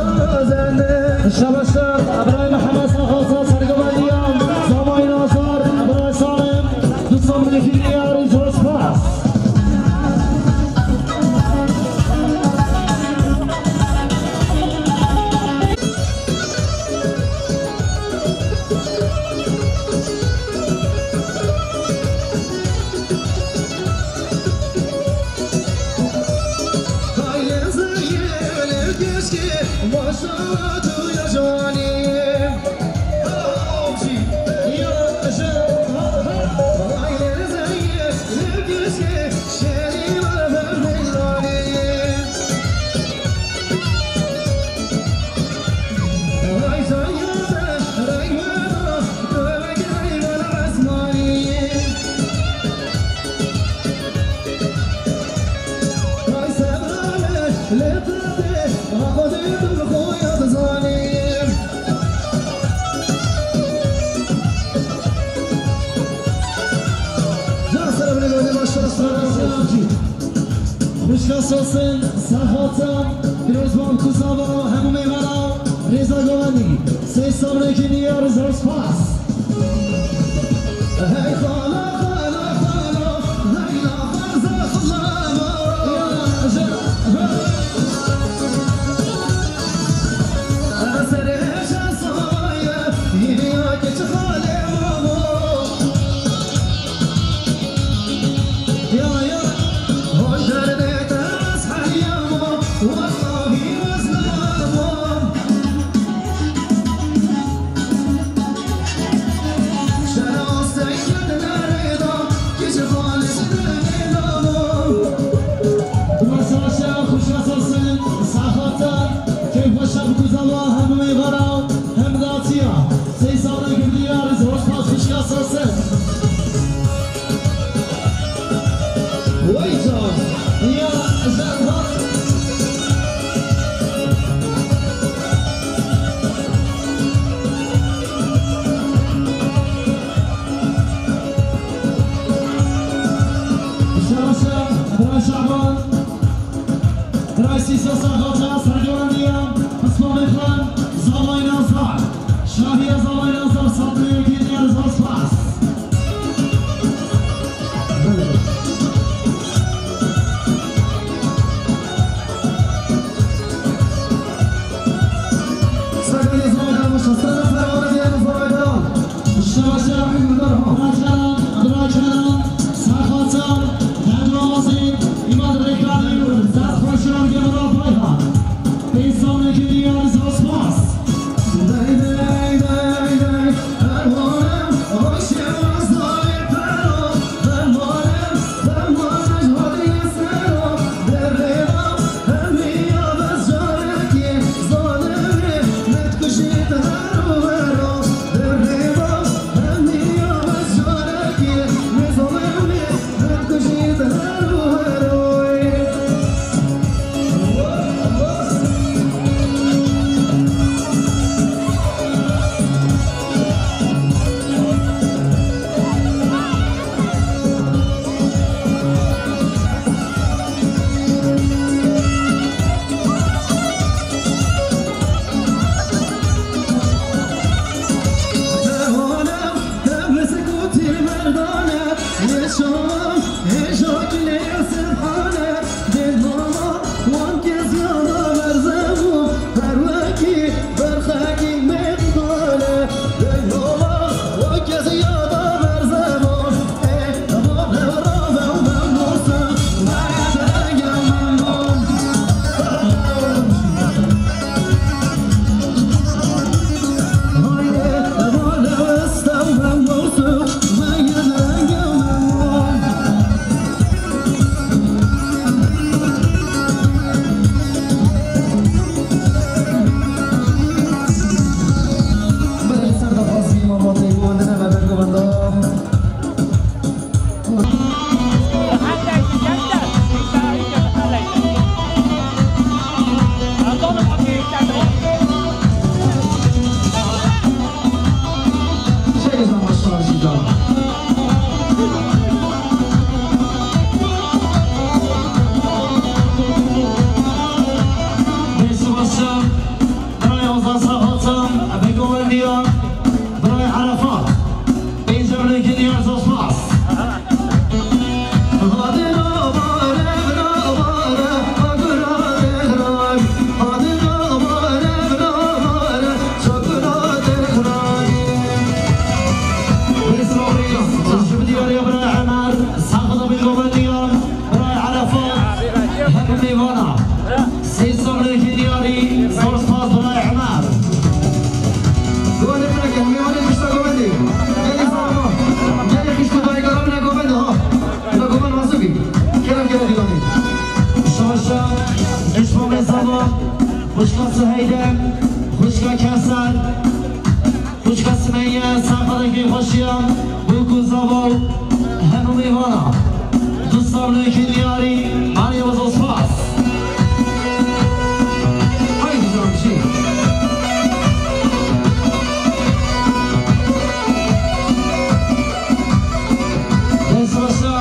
zendik. Şabaşlar, Ebrahîm Mihemed Saxotin, Sergovendiyan, Zavayê Nazar, Ebrahîm Salim, du sed milî diyarî zor spas. Xwişka Sosin, Serxotin, Pirozban Kuzava, hemû mêvana, Rêza Govendî, sê sal rêkî diyar zor spas. Hey xala, xala, xala, hey la xaza xala. Ya, ja, ha. Serê şasaye, yîniya keçi xalê mamo. Ya, ya. Hoj derdê te ez heriyama, wellahî ez nimama. Şera seyret nereda, keçi xalê ji dilê dama. Dima savaşa xwişka Sosin, Saxotin, keyf xweşa bi Kuzava, hem mêvara, hem daçiya. Sê sal rêkî diyar zor spas xwişka Sosin. Wey can, ya, jan, ha. Şaşa, Ebra Şaban. Birayê Sîsa Saxotin, Sergovendiyan, Pismamê Xan, Zavayê Nazar, Şahiya Zavayê Nazar, Sabriyê Kenya, zor spas. Sabriyê Zavayê Nazar, Sabriyê Zavayê Nazar. Şaşa, Ebra Kenan, Ebra Kenan, Saxotin, Dendwazî, Îmad Rêkanî, Zat Xweşan, Gemra Bayhan. Pênc sal rêkî diyar zor spas. Dey, dey, dey, dey, her Birayê Ozan Saxatan, Begovendiyan, birayê Erefa, pênc milyon diyar zor spas. Ji diyarê birayê Emer, Saxata Begovendiyan, birayê Erefa, hemû mêvana. Sê sed milyon diyarî, zor spas birayê Emer. Guhdarê min, mêvanê xişta Govendê. Gelê zava. Gelê xişt û dayika min govend ha. Min govend razî bî. Kerem gele dîwanê. Şaşa, dişmanê zava, xwişka Siheyde, xwişka Keser. Xwişka Simeyye, Saxatekê xweşiya, bûk û zava û hemû mêvana. Du sed milyon diyarî, Mario zor spas. Haydi canım, şey. Dest başa,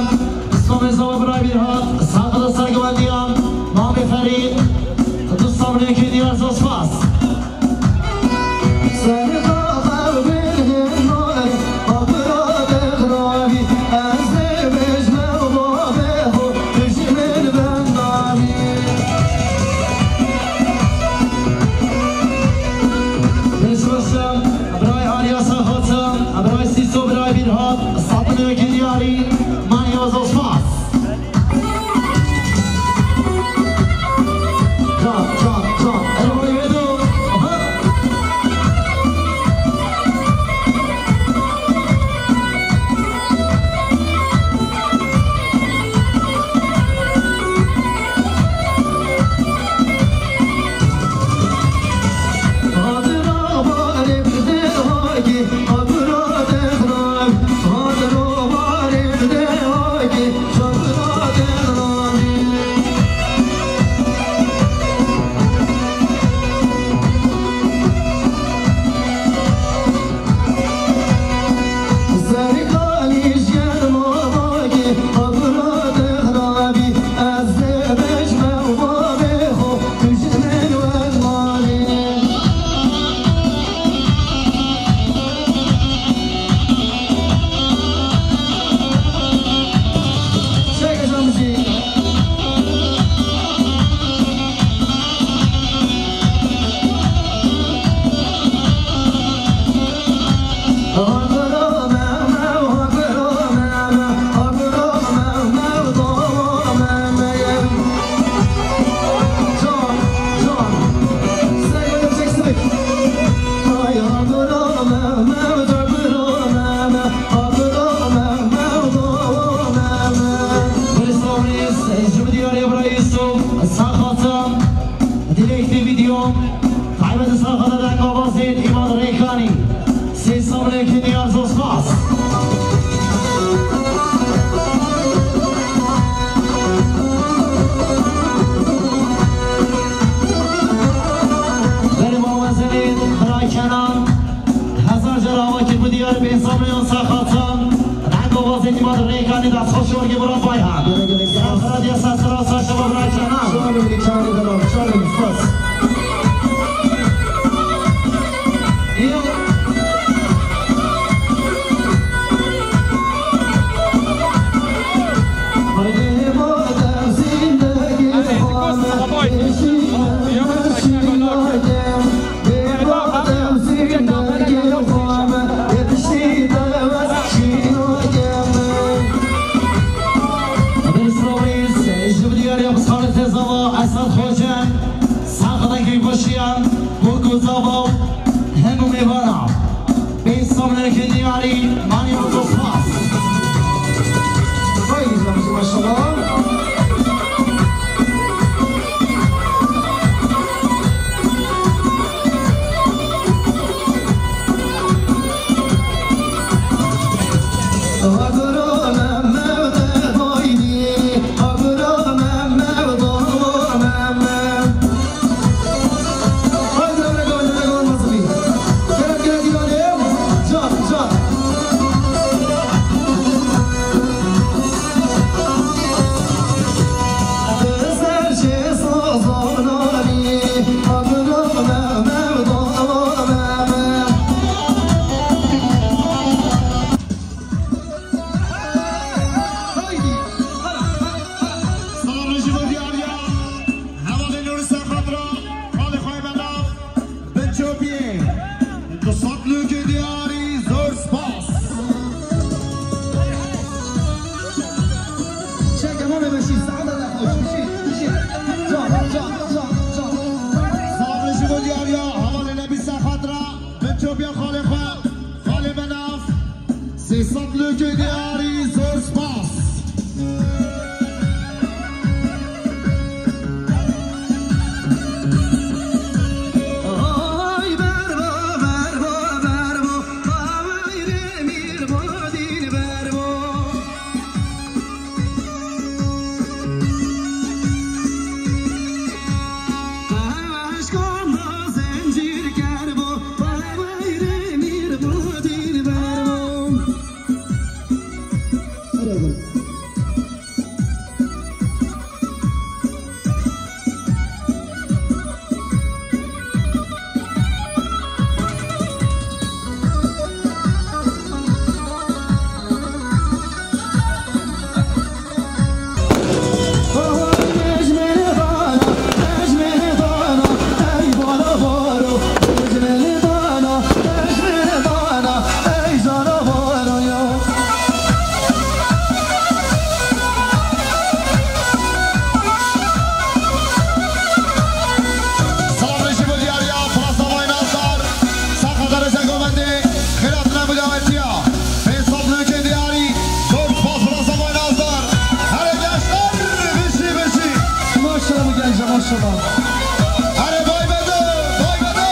Îslamê zava birayê Bîrhat, Saxata Sergewendiyan, Mamê Ferî, du sed milyon diyar zor spas. Birayê Arya Saxatan, birayê Sîso, birayê Bîrhat, sed milyon diyarî, Mario zor spas. Can, can, can. Elmayê wê do. Aha. Birê Sabrî, ji min diyarê birayê Yusuf, Saxata, dilek tê vîdeo, taybet Saxata dengavazên Îmad Rêkanî. Sê sed milyon diyar zor spas. Berê Mawezelê, Bira Kenan, hezar cara ava kir bi diyar pênc sed milyon Saxatan. Dengavazê Îmad Rêkanî dest xweş wergê Murat Bayhan. Gelek, gelek spas. Serxera diya ser sera ser şeva Bira Kenan. Şanê min, çavê delal, şanê min, spas. Îro. Sava û hemû mêvana. Pênc sed lirê diyarî, manya dostpas. Vay, maşallah. Salam ji bo diyariya hevalên Nûrî ser xatira xalê xwe belav bin çopiyê. Du sed lûkê diyarî, zor spas. Çek emamê beşî, saada da xweş, bişî, bişî. Can, can, can, can. Salam ji bo diyariya hevalê Lebî ser xatira bin çopiya xalê xwe, xalê belav. Sê sed lûkê diyarî, zor spas. Ay berbo, berbo, berbo, baweyrê mîr bo dîlber bo. Eşkan da zencîr ker bo, baweyrê mîr bo dîlber bo. Salam ji bo diyariya Pirasamayî Nazdar, Saqa Derece Govendê, xêratine bi dawetiya. Pênc sed lûkê diyarî, zor spas Pirasamayî Nazdar. Here gençler, bişî, bişî. Maşallah bu genca, maşallah. Here bay bede, bay bede.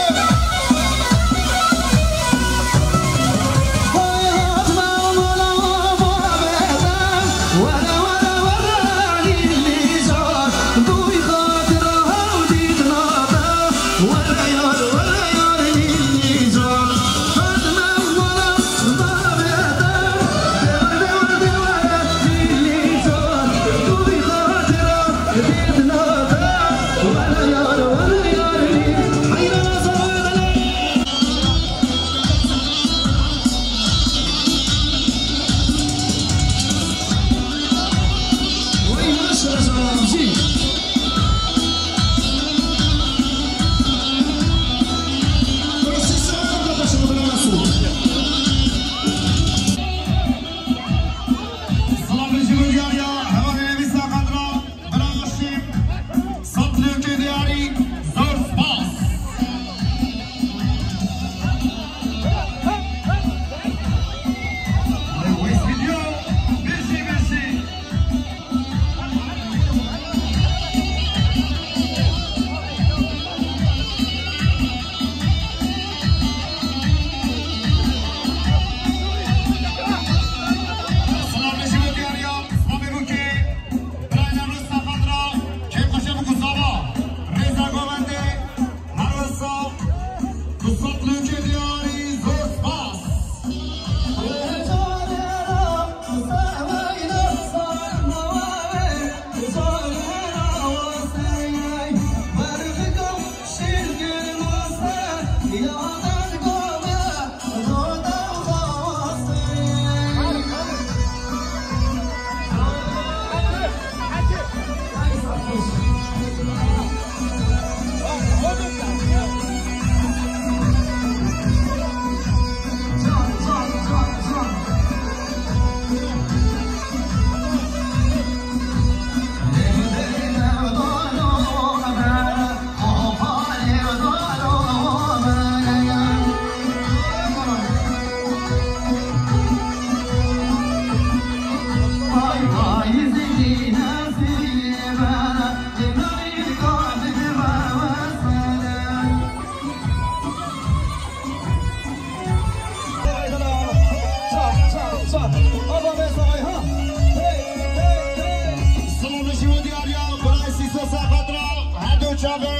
Çavê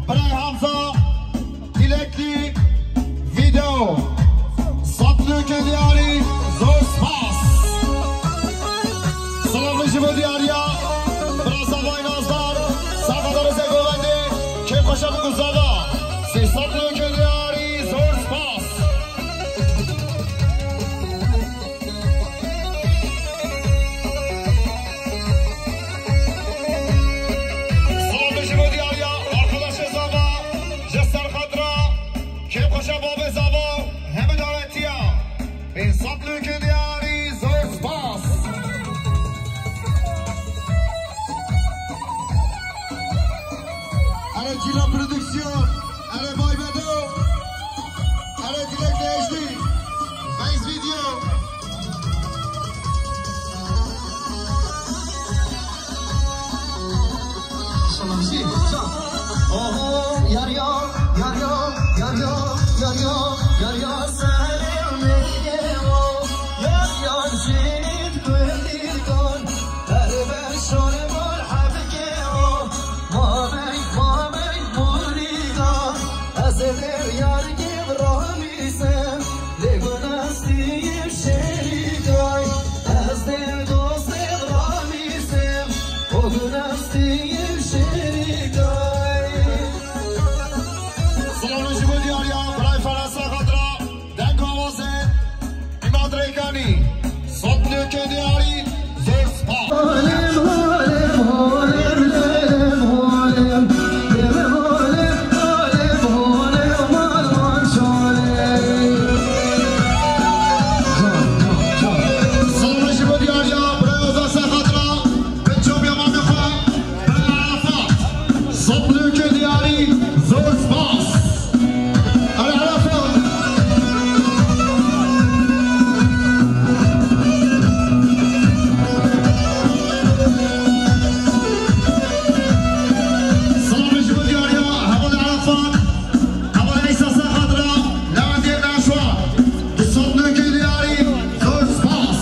Birayê Hamza, Dilekli, Video. Sed lûkê diyarî, zor spas. Selamê ji bo diyariya Bira Zavayê Nazdar, Saqadarê Zegovendê, kêfxweşa bi ku zava. Sê sed lûkê diyarî, zor spas. Selamê ji bo diyariya arkadaşê zava, ji ser xatira kêfxweşa babê zava, hemî dawetiya. Pênc sed lûkê diyarî, zor spas. Erê Cîla Prodüksiyon, erê Bay Bedo, erê Dilek Dejlî, Feyz Video. Oho, yar yar, yar yar, yar yar, yar yar, yar yar, serê mêrgê o. Yar yar, jînî dikundî kon, her beşorê mor hevkê o. Mamey, mamey, murîda, ez ê vê yargê biramîsim. Lê gunastî şerîkay, ez dê dostê ramîsim, o gunastî şerîkay. Selamê ji bo diyariya Birayê Ferensa Xadra, deng awazê Îmad Rêkanî, sed lûkê diyarî, zor spas. Selamê ji bo diyariya Birayê Oza Serxatira, bin çapiya mamê xwe, Birayê Arafat. Sed lûkê diyarî, zor spas. Erê Arafat. Selamê ji bo diyariya hevalê Arafat, hevalê Îsa Serxatira, Lewendê Naşwa. Du sed lûkê diyarî, zor spas.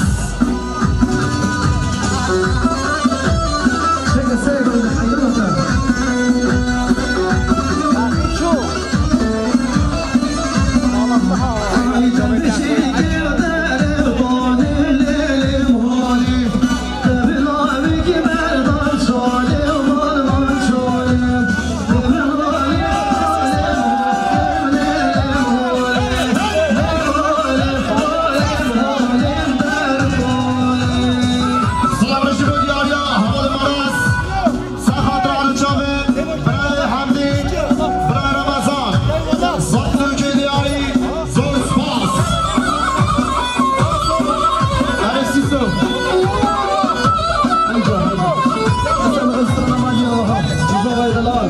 Selamê ji bo diyariya hevalê Maraz, Serxatira Aliçavê, Birayê Hemdî, Birayê Remezan. Sed lûkê diyarî, zor spas. Erê Sîso. Enca, enca. Hasan Ustana Maliya, Mustafa Delal.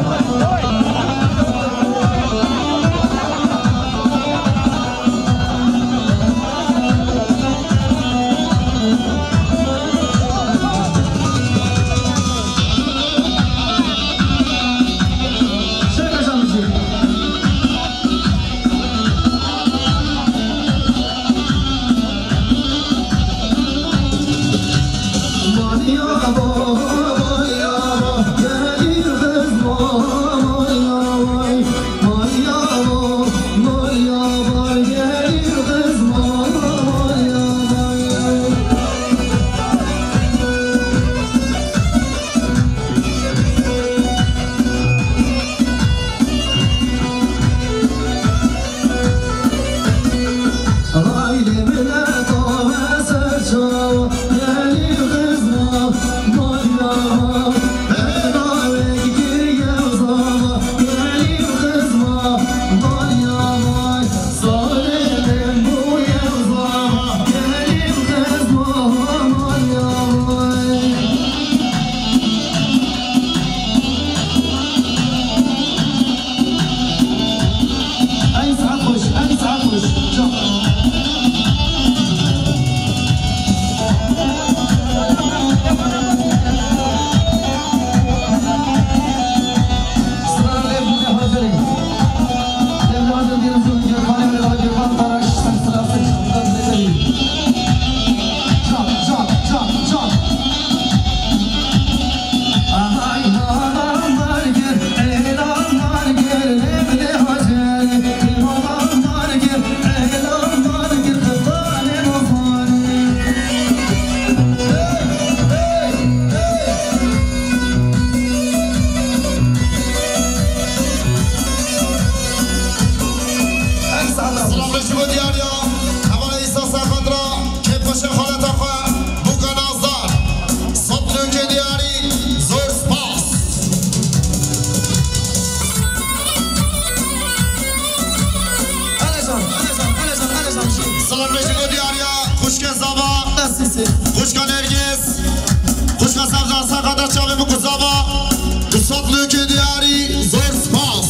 Xwişka Sevcan Sexada çavê min ku zava, du sed lûkê diyarî, zor spas.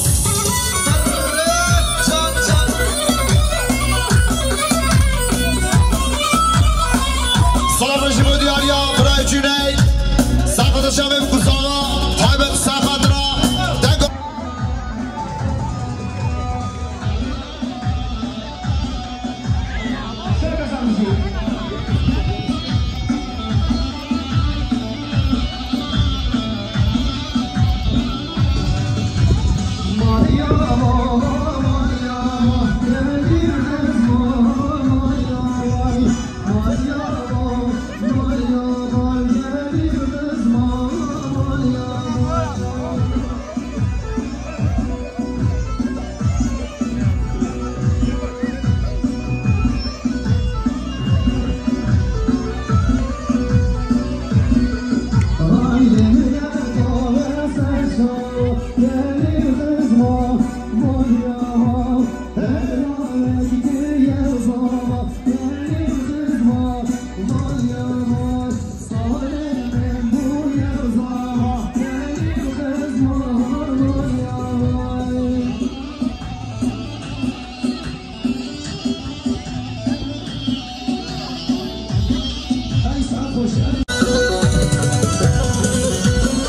Salam ji bo diyariya birayê Cüneyt. Sexada çavê min ku zava, taybet Sexadra. Deng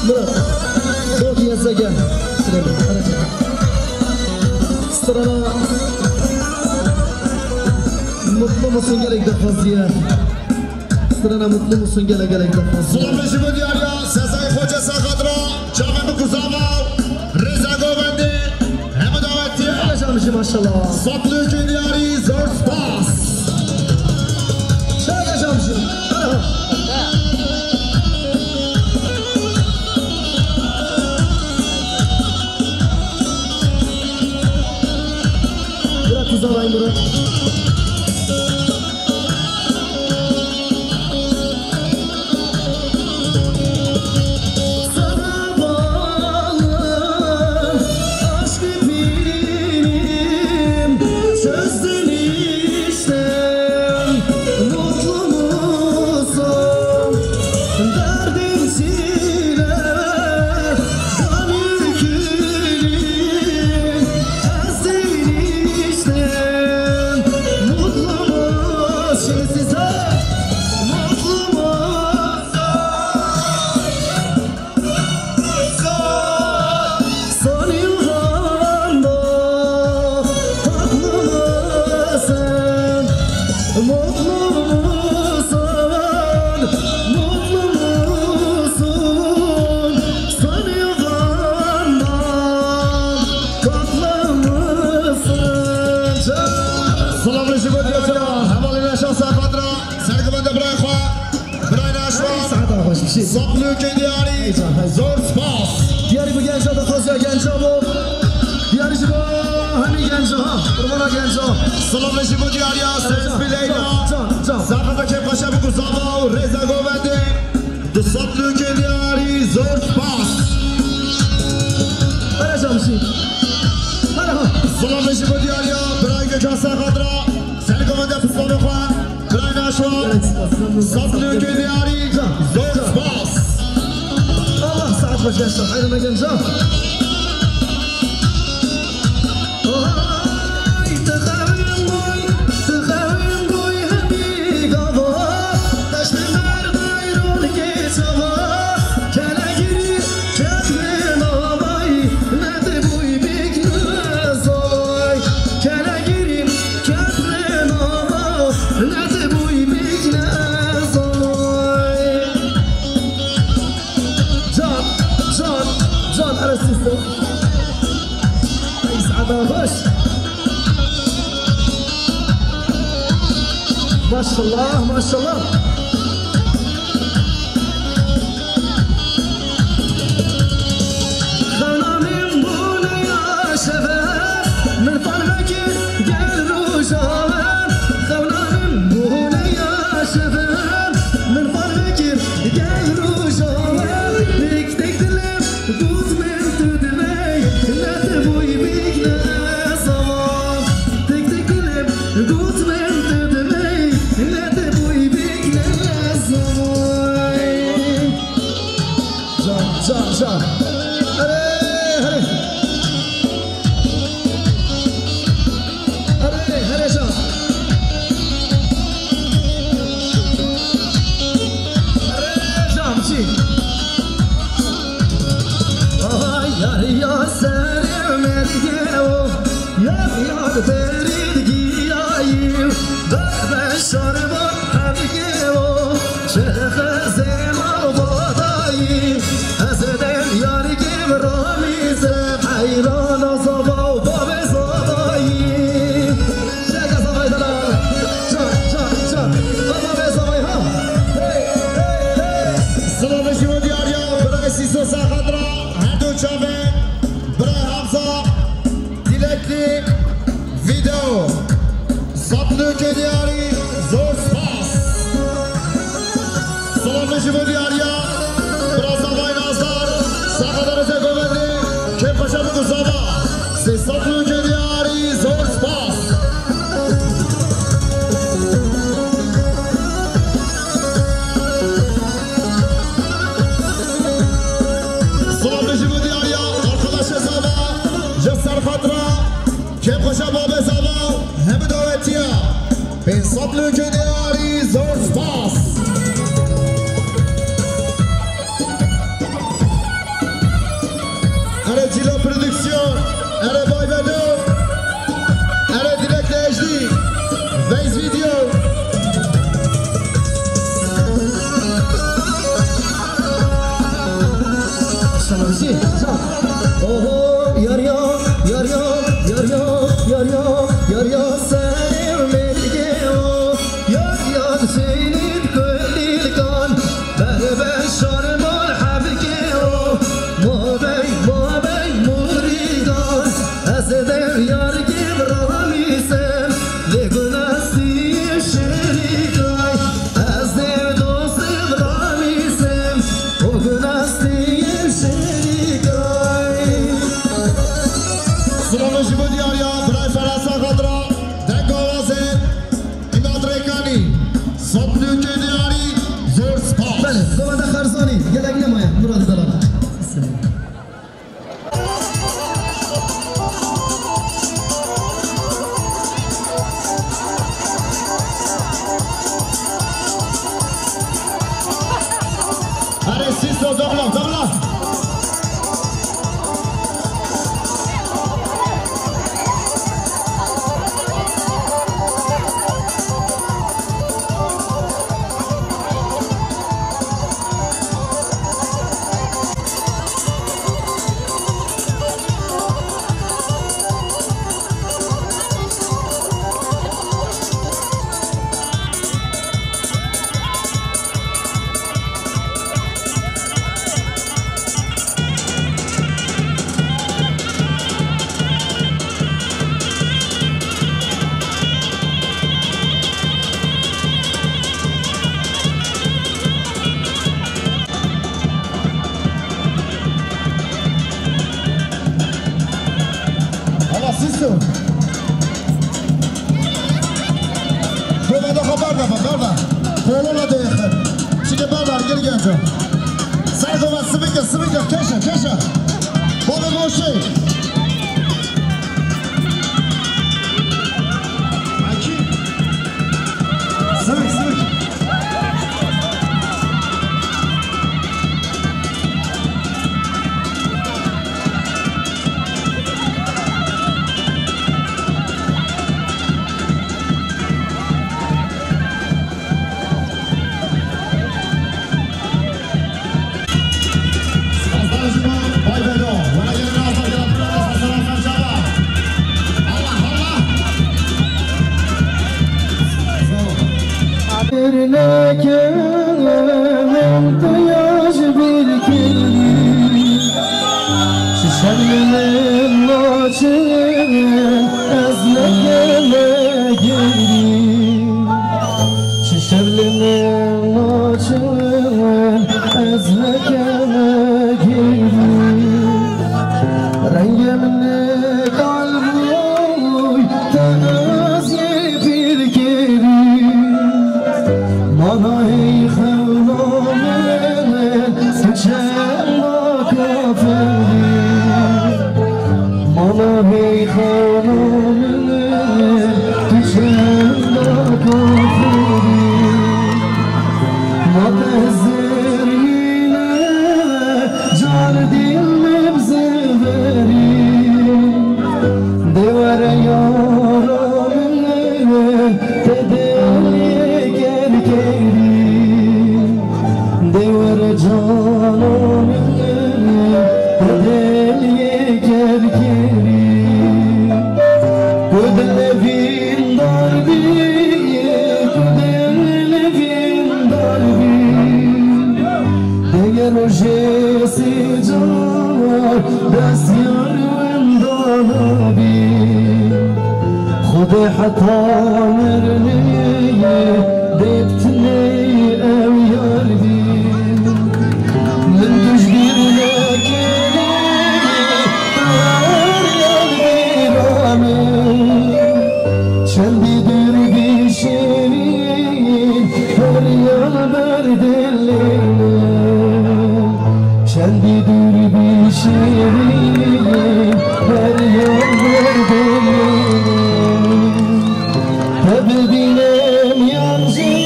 Murat, bol yezege. Sırana mutlu musun, gelek de fazliye. Sirena mutlu musun, gelek gelek de fazla. Silavê ji bo diyariya Sezayê Xoce Sexadra, çavê min ku zava, rêza govendê, hemû dawetiye. Şöyle camcı maşallah. Sed lûkê diyarî, zor spas. Şöyle camcı. Merhaba. Bırak uzanayım, bırak. Sana bağlı aşk ipini çözdün işte, mutlu musun? Derdin çile, gam yükünü ezdin işte, mutlu musun? Şimdi size mutlu musun? Son yıldan da haklı mısın? Mutlu musun? Mutlu musun? Son yıldan da haklı mısın? Silavê ji bo diyariya hevalên Reşa Sexadra, sergivende birayê xwe. Birayê Naşwa. Hey, saeta xweş, bir şey. Sed lûkê diyarî. Hey, can, hey. Zor spas. Diyarî bi genca de xweziya genca bo. Diyarî ji bo hemî genca, ha. Qurbana genca. Silavê ji bo diyariya Seyis Bileyna. Can, can, can. Sexada kêfxweşe bi ku zava û rêza govendê. Du sed lûkê diyarî, zor spas. Hele can, bir şey. Hele ha. Silavê ji bo diyariya birayê Gökhan Sexadra. Sergivende pislavê xwe. Birayê Naşwa, sed lûkê diyarî, zor spas. Allah saet xweş gençler, hayrına genca. Ay, tıkavim boy, tıkavim boy, hemi gava, taşlı kar dayron geçava, kelagiri, ketlin avay, ne de boy bik ne zavay, kelagiri, Ketlin ava, ne de boy bik ne zay. Can, can, can, erestî. Ey, saeta xweş. Maşallah, maşallah. Xewna min bûne ya şeve, min fal vekir gel roja we. Xewna min bûne ya şeve, min fal vekir gel roja we. Tek tek dilê Got min tu divey, ne te boy bik ne zava. Tek tek dilê, got min tu divey, ne te boy bik ne Şah, şah. Erê, herê. Erê, herê şah. Erê, şah, çi? Ay, yar ya serê mergê o. Yar, yar, berî giyayî. Berbe şarba hevgê o. Şerxe zêma vadayî, ez dem yar kêm ramîze, heyran a zava û bavê zavayî. Şerxe zavayî delal. Çak, çak, çak. A bavê zavayî ha. Hey, hey, hey. Silavê ji bo diyariya birayê Sîso Serxedra, her du çavê birayê Hamza. Dilekli video. Sat nûkê diyarî, zor spas. Silavê ji bo diyariya bira zavayê Nazdar, Serxedra Rêzê Govendê, kêfxweşa bigo zava. Sê sat nûkê diyarî, zor spas. Silavê ji bo diyariya arkadaşê zava ji Serxedra. Kêfxweşa babê zava, hemî dawetiya. Pênc sed nûkê diyarî, zor spas. Erê Cîla Prodüksiyon, erê Bay Vedo, erê Dilek Nejdî, Veyz Video. Şansî, şans. Oho, yar ya, yar ya, yar ya, yar ya, yar ya, serê mergê o. Yar ya, seynî kulîlkan, berbe şarman hevkê o. Mabey, mabey, murîdan, ez de yar kêm ramîsem, lê gunastî şerîkay. Ez ê dostê ramîsem, o gunastî şerîkay. Silavê ji bo diyariya birayê Ferasa Xadra, deng awazê Îmad Rêkanî, sat nûkê diyarî, zor spas. Belê, govenda Xerzanî, gelek nemaye, Murad Delal. Erê Sîso, dobla, dobla. Hala Sîso. Şöyle de haber de, haber de. Kolona de yakın. Şimdi haber, gel genco. Sen de var, sıvıca, sıvıca, keşe, keşe. Baba boşu. Akî. Sivik, sivik. Birneke min tu ya ji bîr kirî. Çi şev li min naçin ez nekeme girî. Çi şev li min naçin ez nekeme girî. Rengê min kal bûy, te ez yê pîr kirî. Mana hey xewna min, tu çema Ku dilê vîndar bî, ku dilê vîndar bî, dege rojê sê car dest yar wendana bî. Xwedê heta mirinê dê bi tinê ew yar bî. Min tu ji bîr nekirî, tu her yal bîra min. Çendî dûr bî şêrîn, her yal ber dilê min. Çendî dûr bî şêrîn, her yal ber dilê min. Te bibînim yan jî,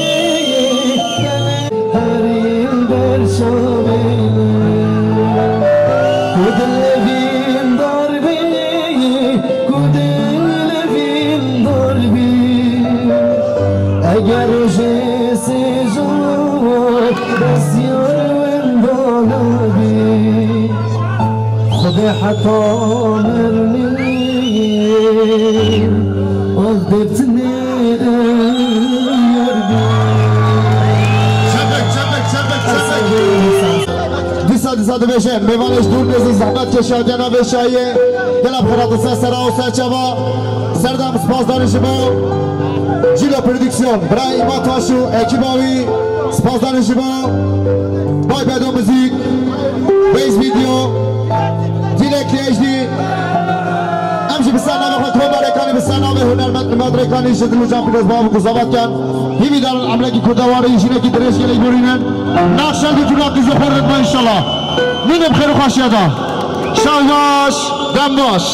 her yal ber çavê min. Ku dilê vîndar bî, ku dilê vîndar bî. Eger rojê sê jar dest yar wendana bî, Xwedê heta mirinê, ah dê bi tinê ew yar bî. Çepek, çepek, çepek, çepek. Dîsa, dîsa dibêje, mêvanê ji dûr nêzî zehmet kêşiya diyana vê şahiyê. Gela bi xêr hatin ser sera û ser çava. Serdem, spasdarî ji bo Cîlo Prodüksiyon, birayê Îmad Taş û ekîba wî. Spasdarî ji bo Bay Bedo Muzîk, Base Video, Dilek H D. Em jî bi ser navê xwe Tomarê Kanî, bi ser navê hunermend Îmad Rêkanî ji dil û can pîroz bav û kuzavat ken. Hîvî darin emlekî kurdewarî, jinekî dirêj gelek borînin. Naxşen di tuna qîzê xwe ritme înşallah. Mîne bi xêr û xweşiya da. Şev baş, dem baş.